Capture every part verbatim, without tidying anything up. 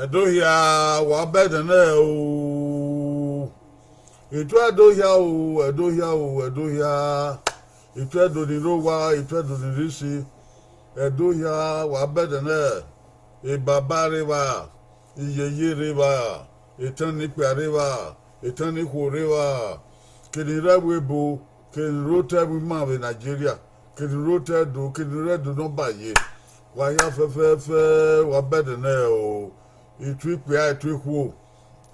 Ẹdo hia, wa bẹdẹ nẹ o. Itu Ẹdo hia o, Ẹdo hia o, Ẹdo hia. Itu Ẹdo ni rre owa, Itu Ẹdo ni rre isi. Ẹdo hia, wa bẹdẹ nẹ. Baba rre evba, iyeye rre evba, etẹn ne ikpia rre evba, etẹn ne ikhuo rre evba, kene rre ẹvbo ebo, kene rre otọ ẹvbo ima vbe Nigeria, kene rre otọ Ẹdo, kene rre Ẹdo ne ọ ba ye. Wa hia fẹfẹfẹ, wa bẹdẹ nẹ o. Itu ikpia, itu ikhuo,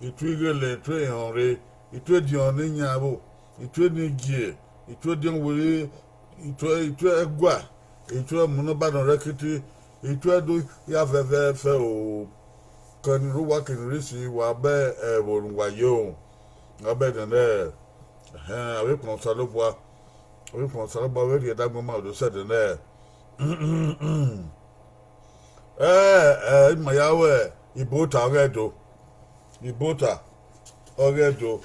itu ighele, itu ehọnre, itu ediọn ne iyan vbo, itu enigie, itu ediọn wiri, itu, itu ẹgua, itu ẹmu ne ọ ba nọ rre ẹkete, itu Ẹdo hia fẹfẹfẹ o. Kene rre owa, kene rre isi, wa bẹdẹ ẹvbo ne uwa ye o. Wa bẹdẹ nẹ, ẹhẹn, avbe ikpọnmwẹ Osanobua, avbe ikpọnmwẹ Osanobua vbe rhie ẹdagbọn ma do sẹdẹ nẹ. Ẹ, ẹ, ima ya wẹ Ibota ọghe Ẹdo. Ibota ọghe Ẹdo.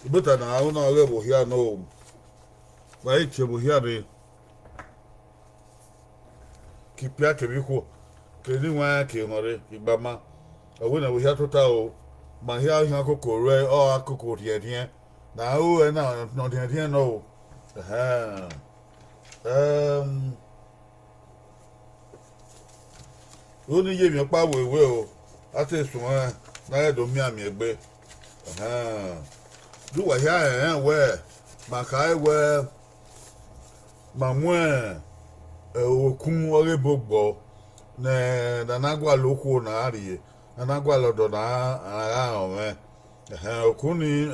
Ibota na, ọ na ọghe ẹvbo hia nọ o. Wa i tie ẹvbo hia rre. Ke ikpia kevbe ikhuo, kevbe iwẹn, ke ehọnre, ke igbama. Ọ wẹ ne ẹvbo hia tota o, ma hia ọhiọn akoko ruẹ, ọ akoko rhiẹnrhiẹn. Ne a ru ẹre na, ne ọ rhiẹnrhiẹn nọ o. Ẹhẹn. Ẹm, Ru ne I ye emwi ọkpa wẹ wẹ o, a te suẹn ne a ghẹ do mianmian egbe. Ẹhẹn. De uwa hia rẹnrẹn wẹ, ma khare wẹ, ma mu, ẹ, okun ọghe ebo gbọ ne, ne a na gualọ okhuo na rrie, ne a na gualọ ọdọ na, a gha rọnmwẹ. Ẹhẹn, okun ni,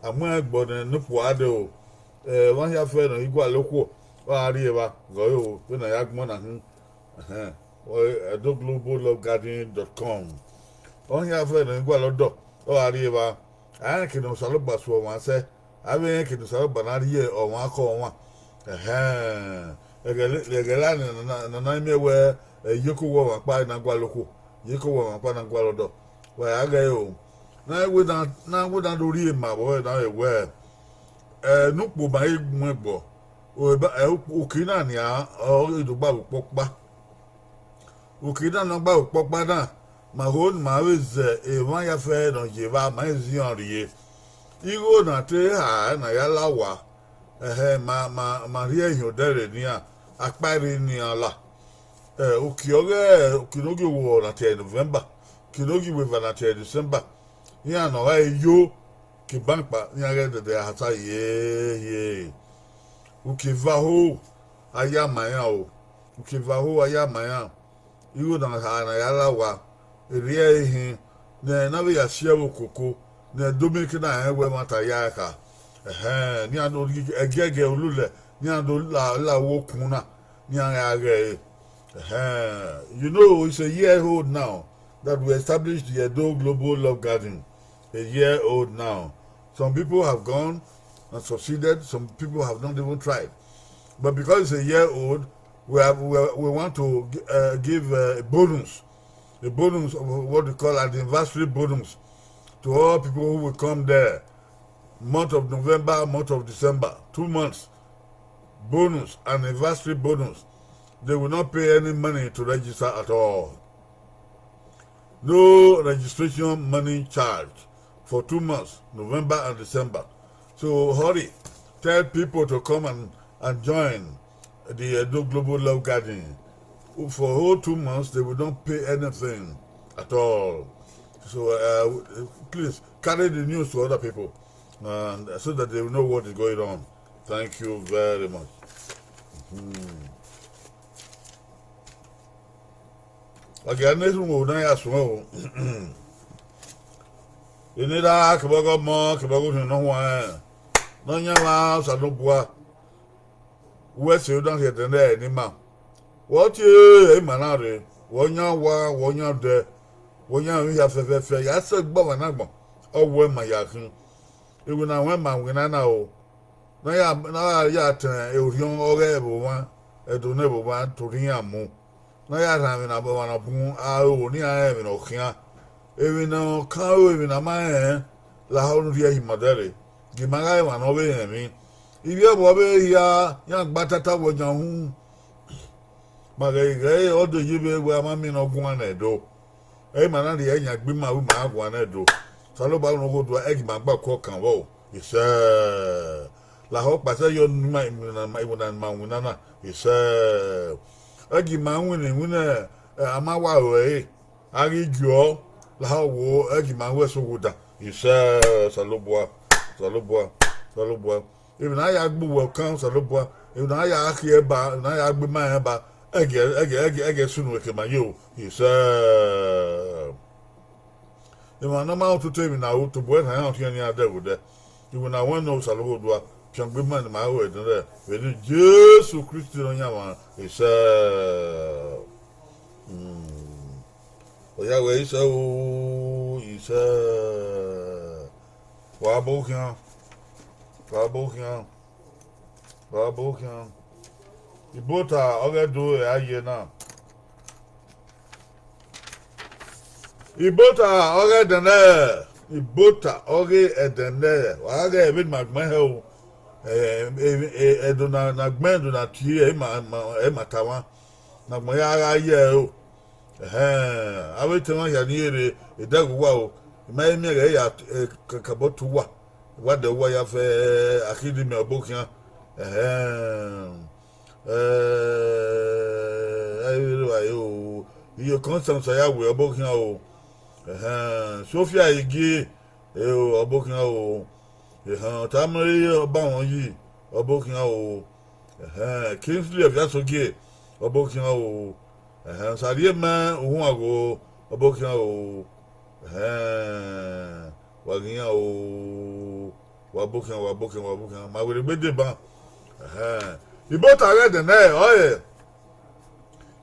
a mu ẹn gbọ ne, ne ukpua dee o. Ẹ, emwa hia fẹ ne ọ ghi gualọ okhuo, ọ gha rrie evba, ghe ọre o, vbene a ya gbẹn na hin. Ẹhẹn, Edo Global Love Garden dot com. Ọ hia fẹ ne ọ ghi gualọ ọdọ, ọ gha rrie evba. A rẹn eke ne Osanobua suẹn ọmwa sẹ, avbe rẹn eke ne Osanobua na rhie ọmwa khẹ ọmwa. Ẹhẹn, ẹghẹ, ẹghẹ la ne, ne, ne a na miẹn wẹ, ẹ, iyeke owa ọmwa ọkpa na gualọ okhuo, iyeke owa ọmwa ọkpa na gualọ ọdọ. Wa ya ghẹ o. Ne a wẹ na, ne a wẹ na do rhie ma vbe ọre na vbe wẹ, ẹ, ne ukpo ma i mu ẹgbọ, o, eba, ẹ, ukpo, uki na nian, ọ ghi do gba vbe ukpọkpa. Uki na ne ọ gba vbe ukpọkpa na, ma ho ne ma vbe zẹ emwa ya fẹ ne ọ ye evba, ma i ziọn rrie. Igho na te ha ne a ya la owa, ẹhẹ, ma, ma, ma rhie ehiọn odẹ rre nian, akpa i rre nian la. Ẹ, uki ọghe, uki ne ogie owa na tie November, uki ne ogie iweva na tie December, iran ne ọ gha yo, ke iban kpa, iran ghẹ dẹdẹ a sa ye, ye. Uki eva ho, a ya ma iran o. Uki eva ho, a ya ma iran. Igho na ha ne a ya la owa, erriọ ẹre hin, ne, ne a vbe ya si ẹvbo koko, ne ẹdẹ miẹn ke na rẹn wẹ ẹmwata ya ẹre kha. Ẹhẹn, ne iran do rhie ẹgiẹgiẹ ululẹ, ne iran do la, la uwu okun na, ne iran gha ghẹ ẹre. Ẹhẹn, you know, it's a year old now that we established the Edo Global Love Garden. A year old now. Some people have gone and succeeded, some people have not even tried. But because it's a year old, we have, we, we want to gi-, uh, give, uh, a bonus, a bonus of what we call an anniversary bonus to all people who will come there. Month of November, month of December, two months bonus, anniversary bonus. They will not pay any money to register at all. No registration money charge for two months, November and December. So hurry, tell people to come and, and join the Edo Global Love Garden. For whole two months, they will not pay anything at all. So, uh, please carry the news to other people, and so that they will know what is going on. Thank you very much. Hmm. Wa gia ne erhunmwu na ya suẹn o. Eni ra kevbe ọghe ọmọ, kevbe ọghe orhiọn ne ọ huanrẹn, ne ọ yan emwa Osanobua, wẹ ẹse na rhie ẹdẹ nẹ ne ima. Wẹ ọ tie ima na rre, wẹ ọ yan owa, wẹ ọ yan odẹ, wẹ ọ yan emwi hia fẹfẹfẹ, ya sẹ egbe ọmwa na agbọn, ọ wẹ ima ya khin. Iwinna wẹ ima winna na o. Ne a ya, ne a ya tẹn orhiọn ọghe ẹvbo mwa, Ẹdo ne ẹvbo mwa, to rhie iran mu. Ne a ya rhan emwi ne ọmwa ne ọ bun aro, ne iran rẹn emwi ne ọ khian. Emwi ne ọ kan aro, emwi ne a ma rẹn, lahọ ne u rhie hin ima odẹ rre. Gie ima gha re emwa ne ọ vbe rẹn emwi. Ivbi ẹvbo vbe hia, iran gba tata wẹ yan uhunmwu. Ma ghẹ ghẹ ọdọ eye vbe wẹ a ma miẹn ne ọ guan ne Ẹdo. Ẹ i ma na rhie ẹyan gbe ima, ima gha guan nẹ do. Osanobua ne ọ gho dua, ẹghẹ ima gba ku ọkan vbọ o, isẹ. Lahọ kpasẹ yọ ne ima, iwinna ne ima winna na, isẹ. Ẹghẹ ima winna iwinna, a ma wa ru ẹre, a ghi giọ, lahọ wo, ẹghẹ ima ru ẹse owo dan, isẹ. Osanobua, Osanobua, Osanobua. Emwi ne a ya gbe uwẹ ọkan, Osanobua, emwi ne a ya khiẹ ba, emwi ne a ya gbe ima rẹn ba, ẹghẹ, ẹghẹ, ẹghẹ, ẹghẹ sunu ẹke ma ye o, isẹ. Emwa ne ọ ma rẹn ototọ emwi ne a ru tobọ ẹre ne iran khian ne iran dẹghe odẹ. Iwinna wẹ nọ, Osanobua, fiangbe ima ne ima ru ẹdẹnẹrẹ vbe eni Jesu Kristi Nọyaẹnmwa, isẹ. Ọ ya wẹ isẹ o, isẹ. Wa bo khian, wa bo khian, wa bo khian. Ibota ọghe Ẹdo ẹre a ye na. Ibota ọghe Ẹdẹnẹrẹ, Ibota ọghe Ẹdẹnẹrẹ, wa ghẹ vbene ima gbẹn hẹ o. Ẹdo na, na gbẹn, Ẹdo na tie, ẹ i ma, ẹ i ma ta mwa, ne agbọn ya gha ye ẹre o. Ẹhẹn, avbe etẹn mwa hia ni rre edẹghe uwa o, I ma he miẹn ghẹ ya kakabọ tu uwa, wa dẹ uwa ya fẹ, Akidimẹ ọbokhian, ẹhẹn, ẹ i vbe rre evbare o, iye Constance Ayawe ọbokhian o, ẹhẹn, Sophia Igie, ẹo ọbokhian o, ẹhẹn, Ọtamẹre Ọbanmwọyi ọbokhian o, ẹhẹn, Kingsley Ọviasogie ọbokhian o, ẹhẹn, Osariemẹ Uhuagho ọbokhian o, ẹhẹn, wa ghi yan o, wa bokhian, wa bokhian, wa bokhian, ma werriegbe deba, ẹhẹn, Ibota ọghe Ẹdẹnẹrẹ ọre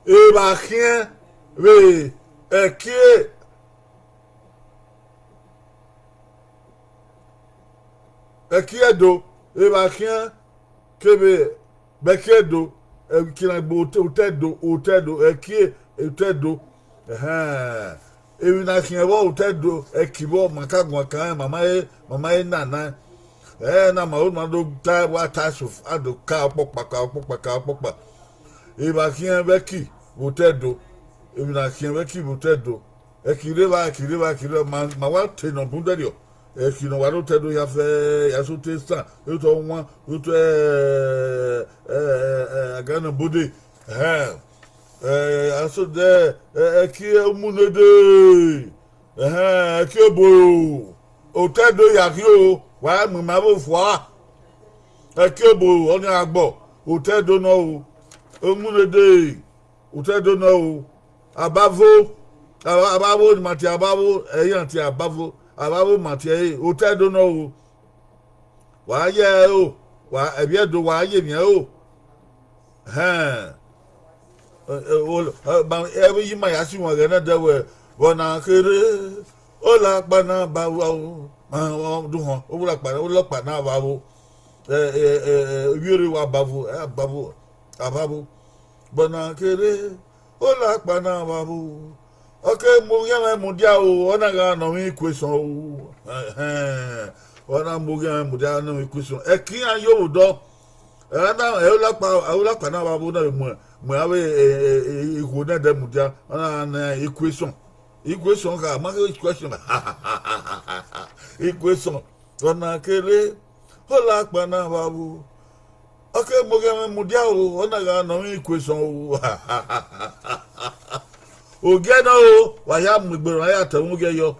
evba khiẹn vbe Ẹki, Ẹki Ẹdo, evba khiẹn kevbe vbe Ẹki Ẹdo, Ẹki na gbe Otẹ-, Otẹdo, Otẹdo, Ẹki Otẹdo, ẹhẹn, emwi na khiẹn vbọ Otẹdo, Ẹki vbọ, ma ka guan kan, ma ma he, ma ma he nana, ẹ na ma ro ma do ta, wa ta eso, a do ka ọkpọkpa, ka ọkpọkpa, ka ọkpọkpa, evba khiẹn vbe Ẹki vbe Otẹdo, emwi na khiẹn vbe Ẹki vbe Otẹdo, Ẹki rre evba, Ẹki rre evba, Ẹki rre evba, ma, ma wa te nọ bun dẹrriọ, Ẹki ne ọ wa rre Otẹdo hia fẹ, ya sẹ otọ esan, otọ ọwan, otọ, ẹ, ẹ, ẹ, ẹ, Aganobode, ẹhẹn, ẹ, a sẹ odẹ, ẹ, Ẹki Umunede, ẹhẹn, Ẹki Oboro, Otẹdo ya khin o, wa mu ima vbe fua, Ẹki Oboro ọnii a gbọ, Otẹdo nọ o, Umunede, Otẹdo nọ o, Abavo, Aba-, Abavo ne ima tie Abavo, ẹ i iran tie Abavo, Abavo ma tie ẹre, Otẹdo nọ o. Wa ye ẹre o, wa, ẹvbi Ẹdo wa ye emwi ẹre o. Ẹhẹn. Ẹ, ẹ, o, ẹ, ma, ẹ, vbe iye ima ya si wọn ghẹ nẹdẹ wẹ, vbe ọna kherhe, olakpa na ba ru aro, ma, ọ, duhọn, olakpa, olakpa na vbe aro, ẹ, ẹ, ẹ, ẹ, ivbi erha wa bavo, ẹ, bavo, Abavo. Vbe ọna kherhe, olakpa na vbe aro, ọ ke mu oghian mwẹ mudia o, ọ na gha nọ mwẹ equation o. Ẹhẹn, ọ na mu oghian mwẹ mudia, nọ mwẹ equation. Ẹki iran ye vbe odọ, ẹ na, ẹ olakpa, olakpa na vbe aro na vbe mu, mu avbe, ẹ, ẹ, ẹ, igho nẹdẹ mudia, ọ na nọ equation. Equation kha, ma khe equation. Equation. Ọna kere, olakpa na vbe aro, ọ ke mu oghian mwẹ mudia o, ọ na gha nọ mwẹ equation o. Ogiẹ nọ o, wa ya mu egbe, wa ya ta ẹmwẹ ogiẹ yọ.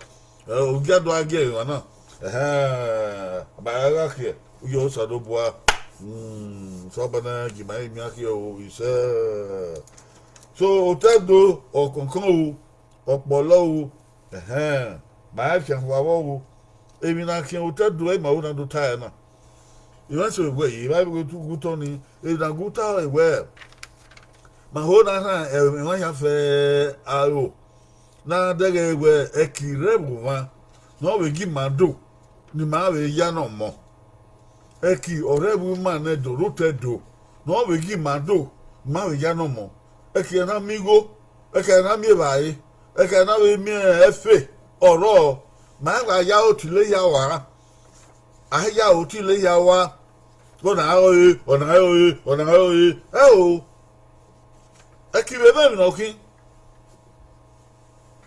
Ẹ, ogiẹ do gha gie emwa na. Ẹhẹn, a ma gha khiẹ, u ye Osanobua. Mm, Osanobua na gie ima emian khiẹ o, isẹ. So, Otẹdo, ọkọnkọn o, ọkpọlọ o, ẹhẹn, ma rẹn fian fua vbọ o. Emwi na khian Otẹdo, ẹ i ma ho na do ta ẹre na. I mwẹ sẹ wẹ, I ma vbe tu gu otọ nii, emwi na gu ta ẹre wẹ, ma ho na rhan ẹmwẹ hia fẹ aro, ne a dẹghe wẹ Ẹki rre ẹvbo mwa, ne ọ vbe gie ima do, ne ima vbe ya ne ọmọ. Ẹki ọ rre ẹvbo ima ne Ẹdo rre Otẹdo, ne ọ vbe gie ima do, ne ima vbe ya ne ọmọ. Ẹki na miẹn igho, Ẹki na miẹn evbare, Ẹki na vbe miẹn ẹfe, ọrọre, ma gha ya aro tile hia ua, a ya aro tile hia ua, ọna ọre, ọna ọre, ọna ọre, ẹ o. Ẹki vbe mwẹ emwi ne ọ khin.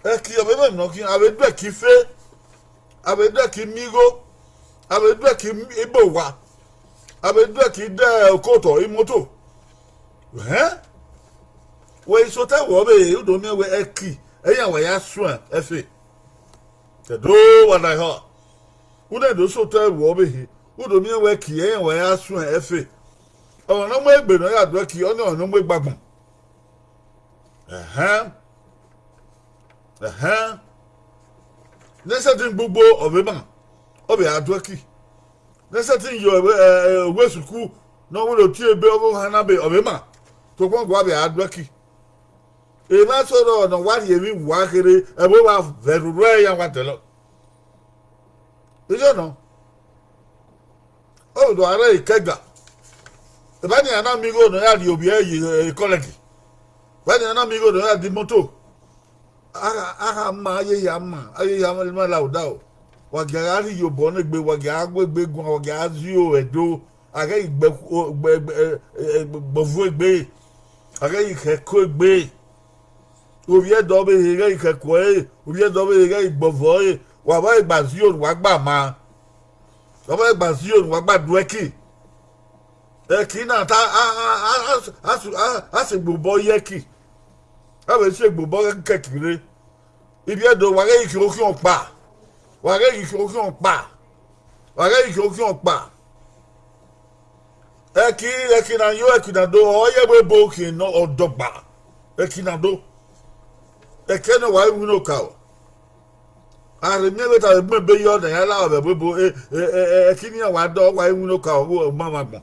Ẹki ọ vbe mwẹ emwi ne ọ khin, a vbe do ẹki fe, a vbe do ẹki miẹn igho, a vhe do ẹki ibowa, a vbe do ẹki de okotọ imoto. Ẹhẹn, wẹ i sotọ ẹvbo ọvbehe, u do miẹn wẹ ẹki, ẹyan wa ya suẹn ẹfe. Ẹdo, wa na ehọ, u na do sotọ ẹvbo ọvbehe, u do miẹn wẹ ẹki, ẹyan wa ya suẹn ẹfe. Ọmwa ne ọ mu egbe ne ọ ya do ẹki, ọnii ọmwa ne ọ mu egbe agbọn. Ẹhẹn, ẹhẹn, ne sẹtin gbugbo ọ vbe ma, ọ vbe a do ẹki. Ne sẹtin yọ uwu esuku ne ọ wẹ ne ọ tie ebe ọghe ohan na be, ọ vbe ma, sokpan wa vbe a do ẹki. Emwa eso rrọọ ne ọ wa rhie emwi wa kherhe, ẹvbo wa vẹ rhurhu ẹre iran wa dẹlọ. Iyọ nọ, ọ do a rre ikẹga, eva nian na miẹn igho ne ọ ya rhie ovbi ẹre ye kọlẹgi, eva nian na miẹn igho ne ọ ya de imoto. A gha ma, a ye hia ma, a ye hia ma la odaro. Wa gia gha rhie iyobọ ne egbe, wa gia gu egbe guan, wa gia zio ẹdo, a ghẹ gbe gbọvo egbe, a ghẹ khẹko egbe. Ovbi ẹdẹ ọvbehe ghẹ khẹko ẹre, ovbi ẹdẹ ọvbehe ghẹ gbọvo ẹre, wa vbe gba zio ne uwa gba ma, wa vbe gba zio ne uwa gba do ẹki. Ẹki na ta, a sẹ gbobọ ye ẹki, a vbe sẹ gbobọ kẹki rre. Ivbi ẹdẹ, wa ghẹ ghi khian okhian ọkpa, wa ghẹ ghi khian okhian ọkpa, wa ghẹ ghi khian okhian ọkpa. Ẹki, ẹki na yo, ẹki na do, ọ ye ẹvbo ebo khian nọ ọdọgba, ẹki na do. Ẹki ne wa winna okaro. A rhe miẹn vbe ta vbe gbẹn ebe yọ ne a ya la vbe ẹvbo ebo, ẹki ne iran wa dọ, wa winna okaro vbe ọmamwagbọn.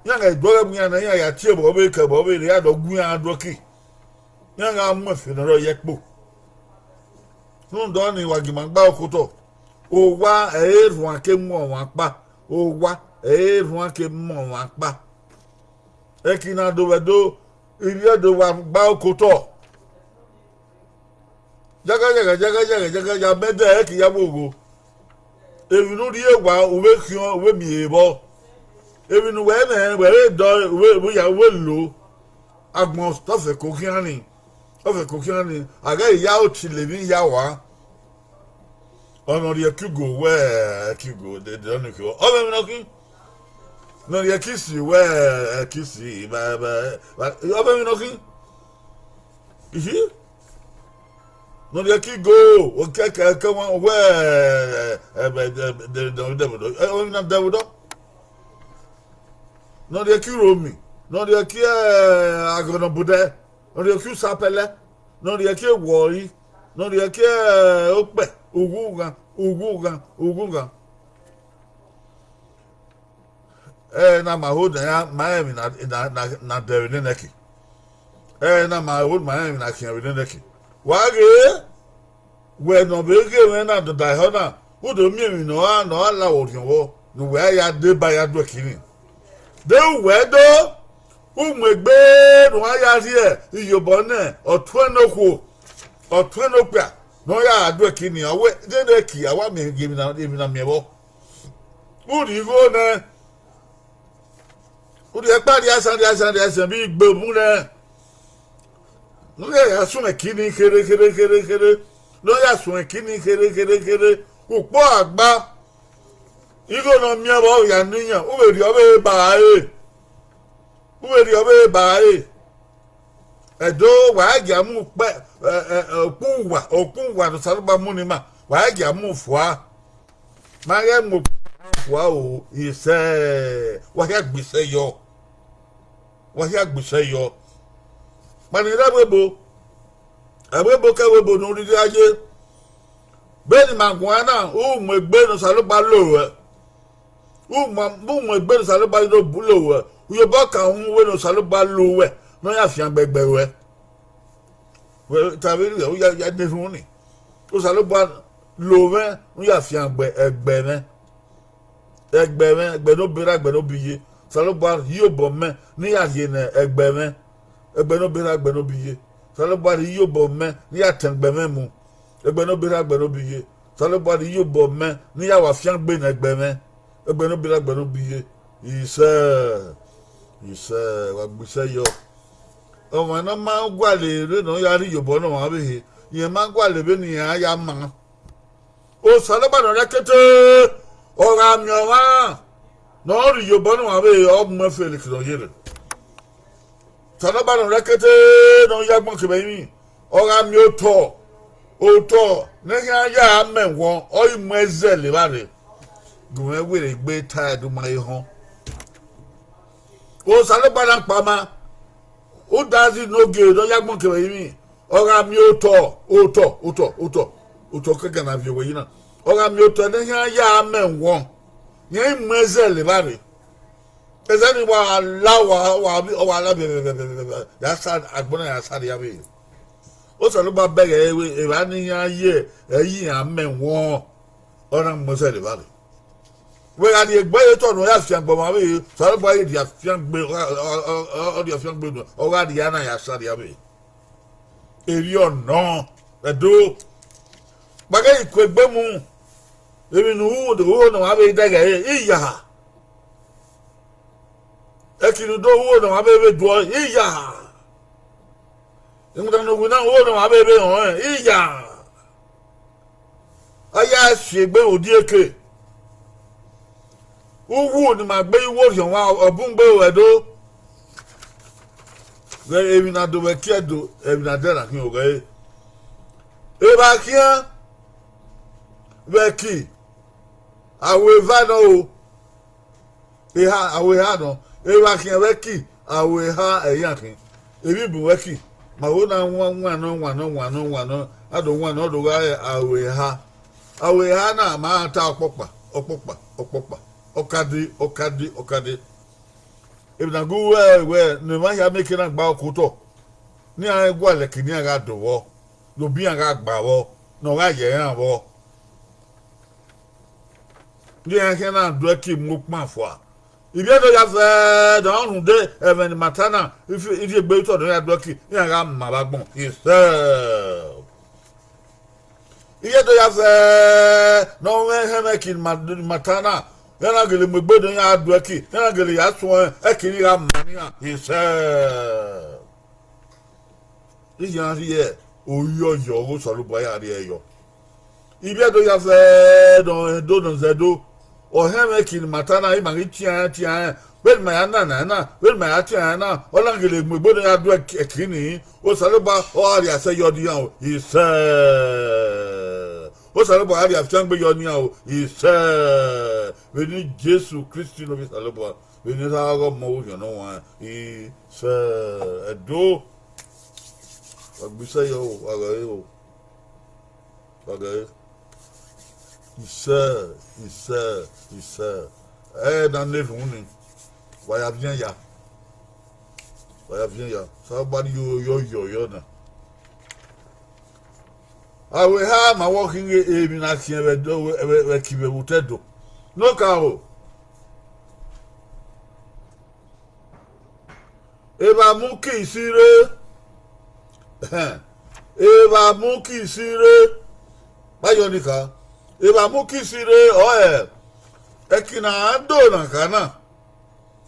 Iran ghẹ do ẹghẹ mu iran na, iran ya tie ẹbọ vbe ke ẹbọ vbe rre, iran do gu iran do ẹki. Iran gha mu ẹfe ne ọ rre ye ẹkpo. Rhunmwuda ọnii, wa gie ima gba okotọ. Owa ẹre erhuan ke mu ọmwa ọkpa, owa ẹre erhuan ke mu ọmwa ọkpa. Ẹki na do vbe Ẹdo, ivbi Ẹdo, wa gba okotọ. Yagha, yagha, yagha, yagha, yagha, ya mẹ dẹ ẹki ya vbe ogho. Emwi ne u rhie wa, u vbe khian, u vbe miẹn vbọ. Emwi ne uwẹ mwẹ, wẹ vbe dọ, u vbe, u vbe ya, u vbe lo. Agbọn ọfẹko khian ni, ọfẹko khian ni, a ghẹ ya otile emwi hia wa. Ọ ne ọ rhie ẹki ugo wẹ, ẹki ugo dede ọnii khian. Ọ vbe emwi ne ọ khin? Ne ọ rhie ẹki isi wẹ, ẹki isi, ba, ba, ba, ọ vbe emwi ne ọ khin? Ihi? Ne ọ rhie ẹki igo, okẹkẹ, ẹkẹ wan wẹ, ẹbẹ, ẹbẹ, dẹvudọ, ọ vbe emwi na dẹvudọ. Ne ọ rhie ẹki uromi, ne ọ rhie ẹki, eh, aghọnọ budẹ, ne ọ rhie ẹki usapẹlẹ, ne ọ rhie ẹki ewọri, ne ọ rhie ẹki, eh, okpẹ, ughughan, ughughan, ughughan. Ẹre na ma ho ne a ya ma rẹn emwi na, na, na, na dẹ vbe nene ẹki. Ẹre na ma ho ne ma rẹn emwi na khian vbe nene ẹki. Wa ghe, wẹ ne ọ vbe ghe mwẹ na dọda ehọ na, u do miẹn emwi ne ọ ra, ne ọ ra la vbe orhiọn vbọ, ne uwẹ ya deba ya do ẹki ni. De uwẹ do, u mu egbe ne uwa ya rhie iyobọ nẹ ọtuẹn ne okhuo, ọtuẹn ne okpia, ne ọ ya do ẹki ni, ọ wẹ, de ne ẹki, a wa miẹn emwi na, emwi na miẹn vbọ. U rhie igho nẹ, u rhie ẹkpa rhie asan rhie asan rhie asan vbe igbe mu nẹ. Ne u ya suẹn ẹki ni kherhe kherhe kherhe kherhe, ne u ya suẹn ẹki ni kherhe kherhe kherhe, ukpo agba, igho ne ọ miẹn vbọ ya ne iran, u vbe rhie ọvbehe ba ẹre, u vbe rhie ọvbehe ba ẹre. Ẹdo, wa i gia mu ukpẹ, ẹ, ẹ, ẹ, ukpẹ uwa, ukpẹ uwa ne Osanobua mu ne ima, wa i gia mu fua. Ma ghẹ mu fua o, isẹ, wa hia gbe isẹ yọ. Wa hia gbe isẹ yọ. Ma ni rre ẹvbo ebo, ẹvbo ebo ke ẹvbo ebo ne u rhirhi a ye. Vbene ima guan na, u mu egbe ne Osanobua lo ruẹ. U mu, u mu egbe ne Osanobua lo ruẹ. U ye obọ kan uhunmwu wẹ ne Osanobua lo ruẹ, ne ọ ya fiangbe ẹgbẹ ruẹ. Wẹ ta vbe rriọ, u ya, ya na erhunmwu ni. Osanobua lo mwẹ, u ya fiangbe ẹgbẹ mwẹ. Ẹgbẹ mwẹ, ẹgbẹ ne obọ erha, ẹgbẹ ne obọ iye. Osanobua rhie obọ mẹ ne I ya rhie ne ẹgbẹ mwẹ. Ẹgbẹ ne obọ erha, ẹgbẹ ne obọ iye. Osanobua rhie obọ mẹ ne I ya tẹn ẹgbẹ mwẹ mu. Ẹgbẹ ne obọ erha, ẹgbẹ ne obọ iye. Osanobua rhie obọ mẹ ne I ya wa fiangbe ne ẹgbẹ mwẹ. Ẹgbẹ ne obọ erha, ẹgbẹ ne obọ iye. Isẹ, isẹ, wa gbe isẹ yọ. Ọmwa ne ọ ma gualọ ere ne ọ ya rhie iyobọ ne ọmwa ọvbehe, rẹn ma gualọ vbene iran ya maa. Osanobua ne ọ rẹkete, ọ gha miẹn ọmwa ne ọ rhie iyobọ ne ọmwa ọvbehe, ọ mu ẹfe ne ọ yerre. Osanobua ne ọ rẹkete, ne ọ ya agbọn kevbe ẹrinmwi, ọ gha miẹn otọ, otọ ne ọ khian ya amẹ wọn, ọ ghi mu ẹzẹl evbare. Gu mwẹ werriegbe tae do ma re họn. Osanobua na kpama, udazi ne ogie ne ọ ya agbọn kevbe ẹrinmwi, ọ gha miẹn otọ, otọ, otọ, otọ, otọ kẹkan ne a viọ owẹ yi na, ọ gha miẹn otọ ne ọ khian ya amẹ wọn, rẹn i mu ẹzẹl evbare. Ẹzẹl ni wa la, wa, wa, wa la vẹvẹvẹvẹ, ya sa, agbọn na ya sa rria vbe. Osanobua bẹghe evba ne iran ye ẹre iran amẹ wọn, ọ na mu ẹzẹl evbare. Wẹ gha rhie egbe ye otọ ne ọ ya fiangbe ọmwa vbe, Osanobua ghi rhie afiangbe, ọ, ọ, ọ, ọ rhie afiangbe nu, ọ gha rhie na ya sa rria vbe. Erriọ nọ, Ẹdo. Kpaghe ikuegbe mu, emwi ne u ru, u ru ne ọmwa vbe dẹghe ẹre, iya. Ẹki ne u do ru ne ọmwa vbe vbe duọ, iya. Iwinna ne u winna ru ne ọmwa vbe vbe họẹn, iya. A ya si egbe vbe odieke. Uwu ne ima gbe ye uwu Orhiọn ọmwa, ọ bun gbe ru Ẹdo. Ghẹ emwi ne a do vbe ẹki Ẹdo, emwi ne a dẹ na khian oghẹre. Evba khian vbe ẹki, aro eva nọ o. Eha, aro eha nọ, evba khian vbe ẹki, aro eha ẹ i ya khin. Emwi bun vbe ẹki, ma ho na wan, wan nọ, wan nọ, wan nọ, wan nọ, a do wan nọ, ọ do gha re aro eha. Aro eha na ma ta ọkpọkpa, ọkpọkpa, ọkpọkpa, ọkade, ọkade, ọkade. Emwi na gu wẹ, wẹ ne emwa hia miẹn eke na gba ọkotọ, ne iran gualọ ẹki ne iran gha do vbọ, ne obọ iran gha gba vbọ, ne ọ gha ye iran vbọ. Iran khian na do ẹki mu ukpan fua. Ivbi Ẹdo ya fẹ ne ọ rhunmwuda ẹmwẹ ne ima ta na, ifi-, ifiegbe otọ ne ọ ya do ẹki, iran gha ma vbe agbọn. Isẹ. Ivbi Ẹdo ya fẹ ne ọ mwẹ ẹhẹn ẹmwẹ ẹki ne ima, ne ima ta na, iran na gele mu egbe ne iran do ẹki, iran na gele ya suẹn ẹki ni gha ma ne iran. Isẹ. Iran rhie oyọyọ ọghe Osanobua ya rhie yọ. Ivbi Ẹdo ya fẹ ne ọ do nọ zẹ do. Ọ hẹn mwẹ ẹki ne ima ta na, ima ghi tian rẹn, tian rẹn. Vbene ima ya na na na, vbene ima ya tian rẹn na, ọ na gele mu egbe ne ọ ya do ẹki, ẹki ni. Osanobua ọ gha rhie asẹ yọ ne iran o. Isẹ. Osanobua gha rhie afiangbe yọ ne iran o. Isẹ. Vbene Jesu Kristi ne ovbi Osanobua, vbene erha ọghe Ọmọ Orhiọn Ne Ọ Huanrẹn. Isẹ. Ẹdo. Wa gbe isẹ yọ o, wa ghẹ re o. Wa ghẹ re. Isẹ, isẹ, isẹ. Ẹ na ne erhunmwu ni. Wa ya viẹn ya. Wa ya viẹn ya. Osanobua rhie oyọyọ yọ na. Aro eha ma wẹ ọ khin ghe emwi ne a khian vbe Ẹdo, vbe, vbe, vbe ẹki vbe vbe otọ Ẹdo. Ne okaro, evba mu uki isi rre, evba mu uki isi rre, vba yọ ni kha, evba mu uki isi rre, ọ ẹ, ẹki ne a do na kha na.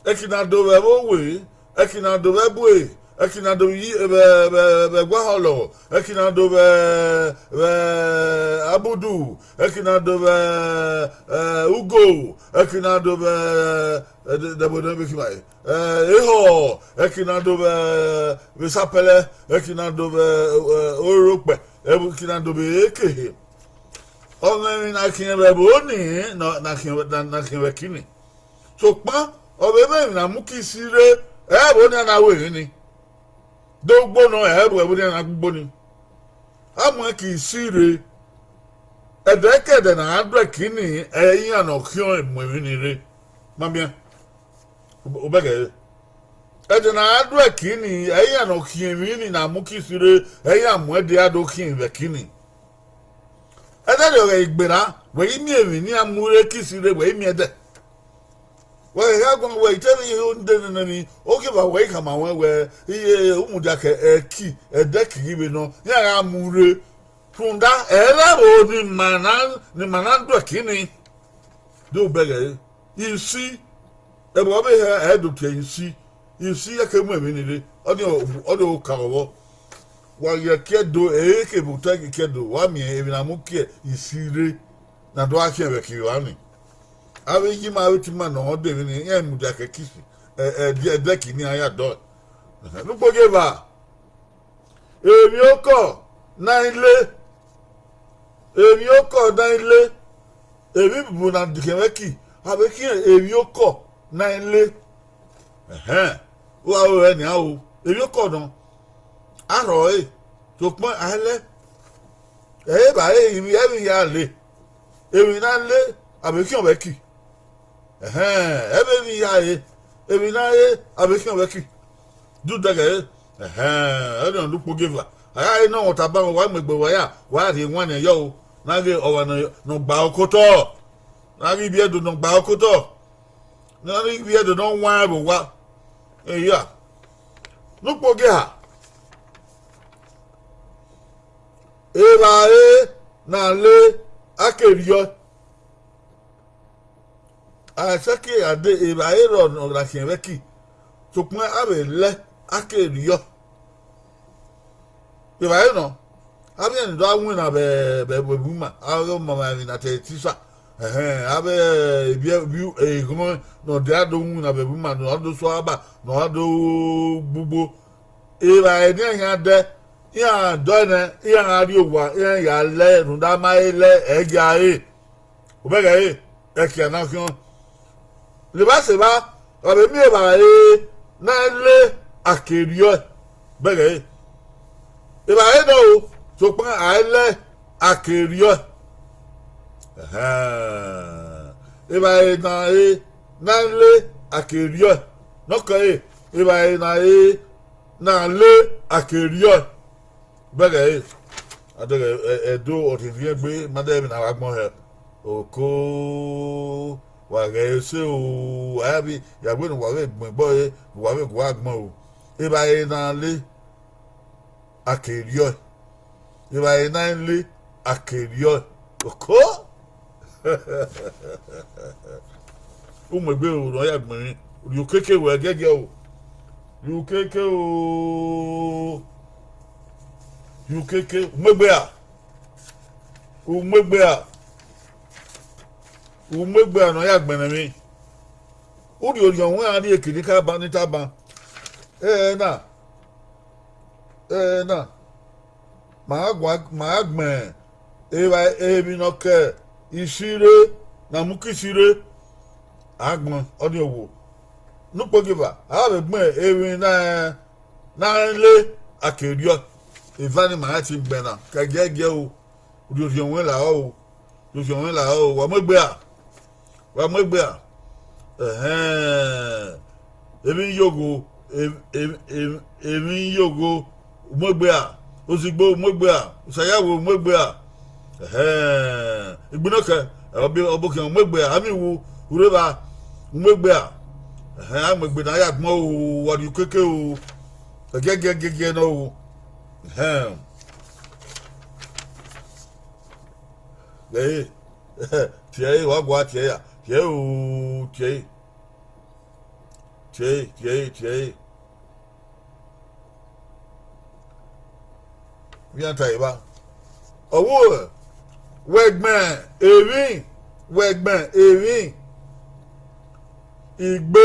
Ẹki na do vbe ẹvbo owe, ẹki na do vbe ẹbu e, ẹki na do vbe iyi, vbe, vbe, vbe ẹguahọlọ, ẹki na do vbe, vbe abudu, ẹki na do vbe, eh, ugo, ẹki na do vbe, eh, de-, dẹbono vbe khin ma, eh, ehọ, ẹki na do vbe, vbe sapẹlẹ, ẹki na do vbe, eh, ororo okpẹ, ẹki na do vbe ekehe. Ọmọ emwi na khian vbe ẹvbo ni, na, na khian, na, na khian vbe ẹki ni. Sokpan, ọ vbe mwẹ emwi na mu uki isi rre, ẹ i re ẹvbo nian na ru emwi ni. Do ugbo nọ, ẹ i re ẹvbo nian na gbe ugbo ni. A mu ẹki isi rre, ẹdẹkẹdẹ ne a do ẹki ni, ẹ i re iran ne ọ khian mu emwi ni rre. Ma miẹn, u bẹghe ẹre. Ẹdẹ ne a do ẹki ni, ẹ i re iran ne ọ khian emwi ni ne a mu uki isi rre, ẹ i re iran mu ẹdẹ a do khian vbe ẹki ni. Ẹdẹ rriọ ghẹ i gberra, wẹ i miẹn emwi ne iran mu rre uki isi rre, wẹ i miẹn ẹdẹ. Wẹ gha guan wẹ i te vbe ihe nde nene emwi, ogieva wẹ i khama ruẹn wẹ, iye, u mudia ke ẹki, ẹdẹ ẹki ghi vbe nọ, iran gha mu rre. Rhunmwuda, ẹ i re ẹvbo ni ima na, ni ima na do ẹki ni. Do bẹghe ẹre. Isi, ẹvbo ọvbehe ẹ i do tie isi. Isi ya ke mu emwi ni rre, ọnii, ọnii oka vbọ. Wa ye kie Ẹdo, ẹ i re ke vbe otọ kie Ẹdo, wa miẹn emwi ne a mu kie isi rre, ne a do gha khian vbe ẹki vbe evba ni. Avbe iye ima, avbe etu ima ne ọ de emwi ni, iran mudia ke ẹki, ẹ, ẹ, ẹdẹki ne iran ya dọe. Ẹhẹn, ne ukpogieva, emwi okọ ne a i le, emwi okọ ne a i le, emwi bubu ne a dikhian vbe ẹki, a vbe khian emwi okọ ne a i le. Ẹhẹn, u gha ru ẹre nian o, emwi okọ nọ, a rhọ ẹre, sokpan a i lẹ, ẹ i re evbare, emwi, emwi ya le, emwi ne a le, a vbe khian vbe ẹki. Ẹhẹn, ẹ i re emwi ya re, emwi ne a re, a vbe khian vbe ẹki. Dudẹghẹ ẹre, ẹhẹn, ọnii ne ukpogieva. A gha re ne ọ mwẹ tama mwẹ, wa mu egbe vbe ya, wa rhie ewanniẹn yọ o, ne a ghe ọmwa ne ọ gba okotọ, ne a ghi vbiẹ Ẹdo ne ọ gba okotọ, ne a ghi vbiẹ Ẹdo ne ọ wan vbe owa. Eya, ne ukpogieva, evbare ne a le, a ke rriọe. A i sẹtin gha dee, evbare rrọọ ne ọ gha khian vbe ẹki, sokpan a vbe lẹ, a ke rriọe. Evbare nọ, avbe iran ni do winna vbe, vbe, vbe ẹvbo ima, avbe ọmamwaemwi na te ẹre tisa, ẹhẹn, avbe, ebi, ebi eghọmwa ne ọ dia do winna vbe ẹvbo ima, ne ọ do suẹ aba, ne ọ do gbe ugbo. Evbare ne iran khian dẹ, iran dọe nẹ, iran gha rrie owa, iran ya lẹ, rhunmwuda ma he lẹ, ẹ i gia re. U bẹghe ẹre, ẹki a na khian. Levba sẹ evba, wa vbe miẹn evbare ne a i le, a ke rriọe. Bẹghe ẹre, evbare nọ o, sokpan a i lẹ, a ke rriọe. Ẹhẹn, evbare ne a re, ne a i le, a ke rriọe. Ne ọ kẹ ẹre, evbare ne a re, ne a le, a ke rriọe. Bẹghe ẹre, a dẹghe, ẹ, Ẹdo ọ rhiẹnrhiẹn egbe, ma dẹ vbe ne a gha gbọn hẹ. Oko, wa ghẹ ẹse o, a ya vbe, ya wẹ ne uwa vbe gbẹn ẹgbẹe ọre, ne uwa vbe gu agbọn o. Evbare ne a le, a ke rriọe. Evbare ne a i le, a ke rriọe. Oko. U mu egbe o, ne ọ ya gbẹn emwi. Rhie ukeke, wẹ giẹgiẹ o. Rhie ukeke o. Rhie ukeke. U mu egbe ra? U mu egbe ra? U mu egbe ra ne ọ ya gbẹn emwi? U rhie orhiọn ruẹn ra rrie eke ni ka ban, ni ta ban. Ẹna, ẹna, ma gha gua, ma gha gbẹn evba, emwi ne ọ ke isi rre, ne a mu ke isi rre, agbọn ọnii owo. Ne ukpogieva, a vbe gbẹn emwi na, na le, a ke rriọe. Eva ni ma rẹn te gbẹn na, ke giẹgiẹ o. Rhie orhiọn ruẹn lahọ o. Rhie orhiọn ruẹn lahọ o. Wa mu egbe ra? Wa mu egbe ra? Ẹhẹn. Emwi iyogho, em-, em-, em-, emwi iyogho, u mu egbe ra? Ozigbo, u mu egbe ra? Usayawe, u mu egbe ra? Ẹhẹn. Igbinọkẹ, ọbokhian, u mu egbe ra? Amiwu, u rre evba, u mu egbe ra? Ẹhẹn, a mu egbe ne a ya gbọn o, wa rhie ukeke o. Ẹgiẹgiẹ, ẹgiẹgiẹ nọ o. Ẹhẹn. Ẹre, tie ẹre, wa gua tie ẹre ya. Tie ẹre o, tie ẹre. Tie ẹre, tie ẹre, tie ẹre. Vbe iran ta evba. Ọ vbe wẹ gbẹn emwi, wẹ gbẹn emwi igbe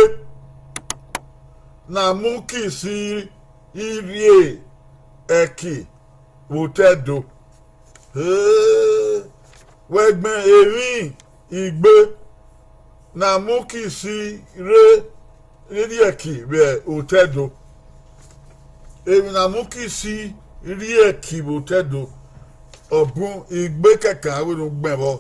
ne a mu ke isi rrie ẹki vbe otọ Ẹdo. He, wẹ gbẹn emwi igbe ne a mu ke isi rre, rrie ẹki vbe otọ Ẹdo. Emwi ne a mu ke isi rrie ẹki vbe otọ Ẹdo, ọ bun igbe kẹkan a wẹ ne u gbẹn vbọ.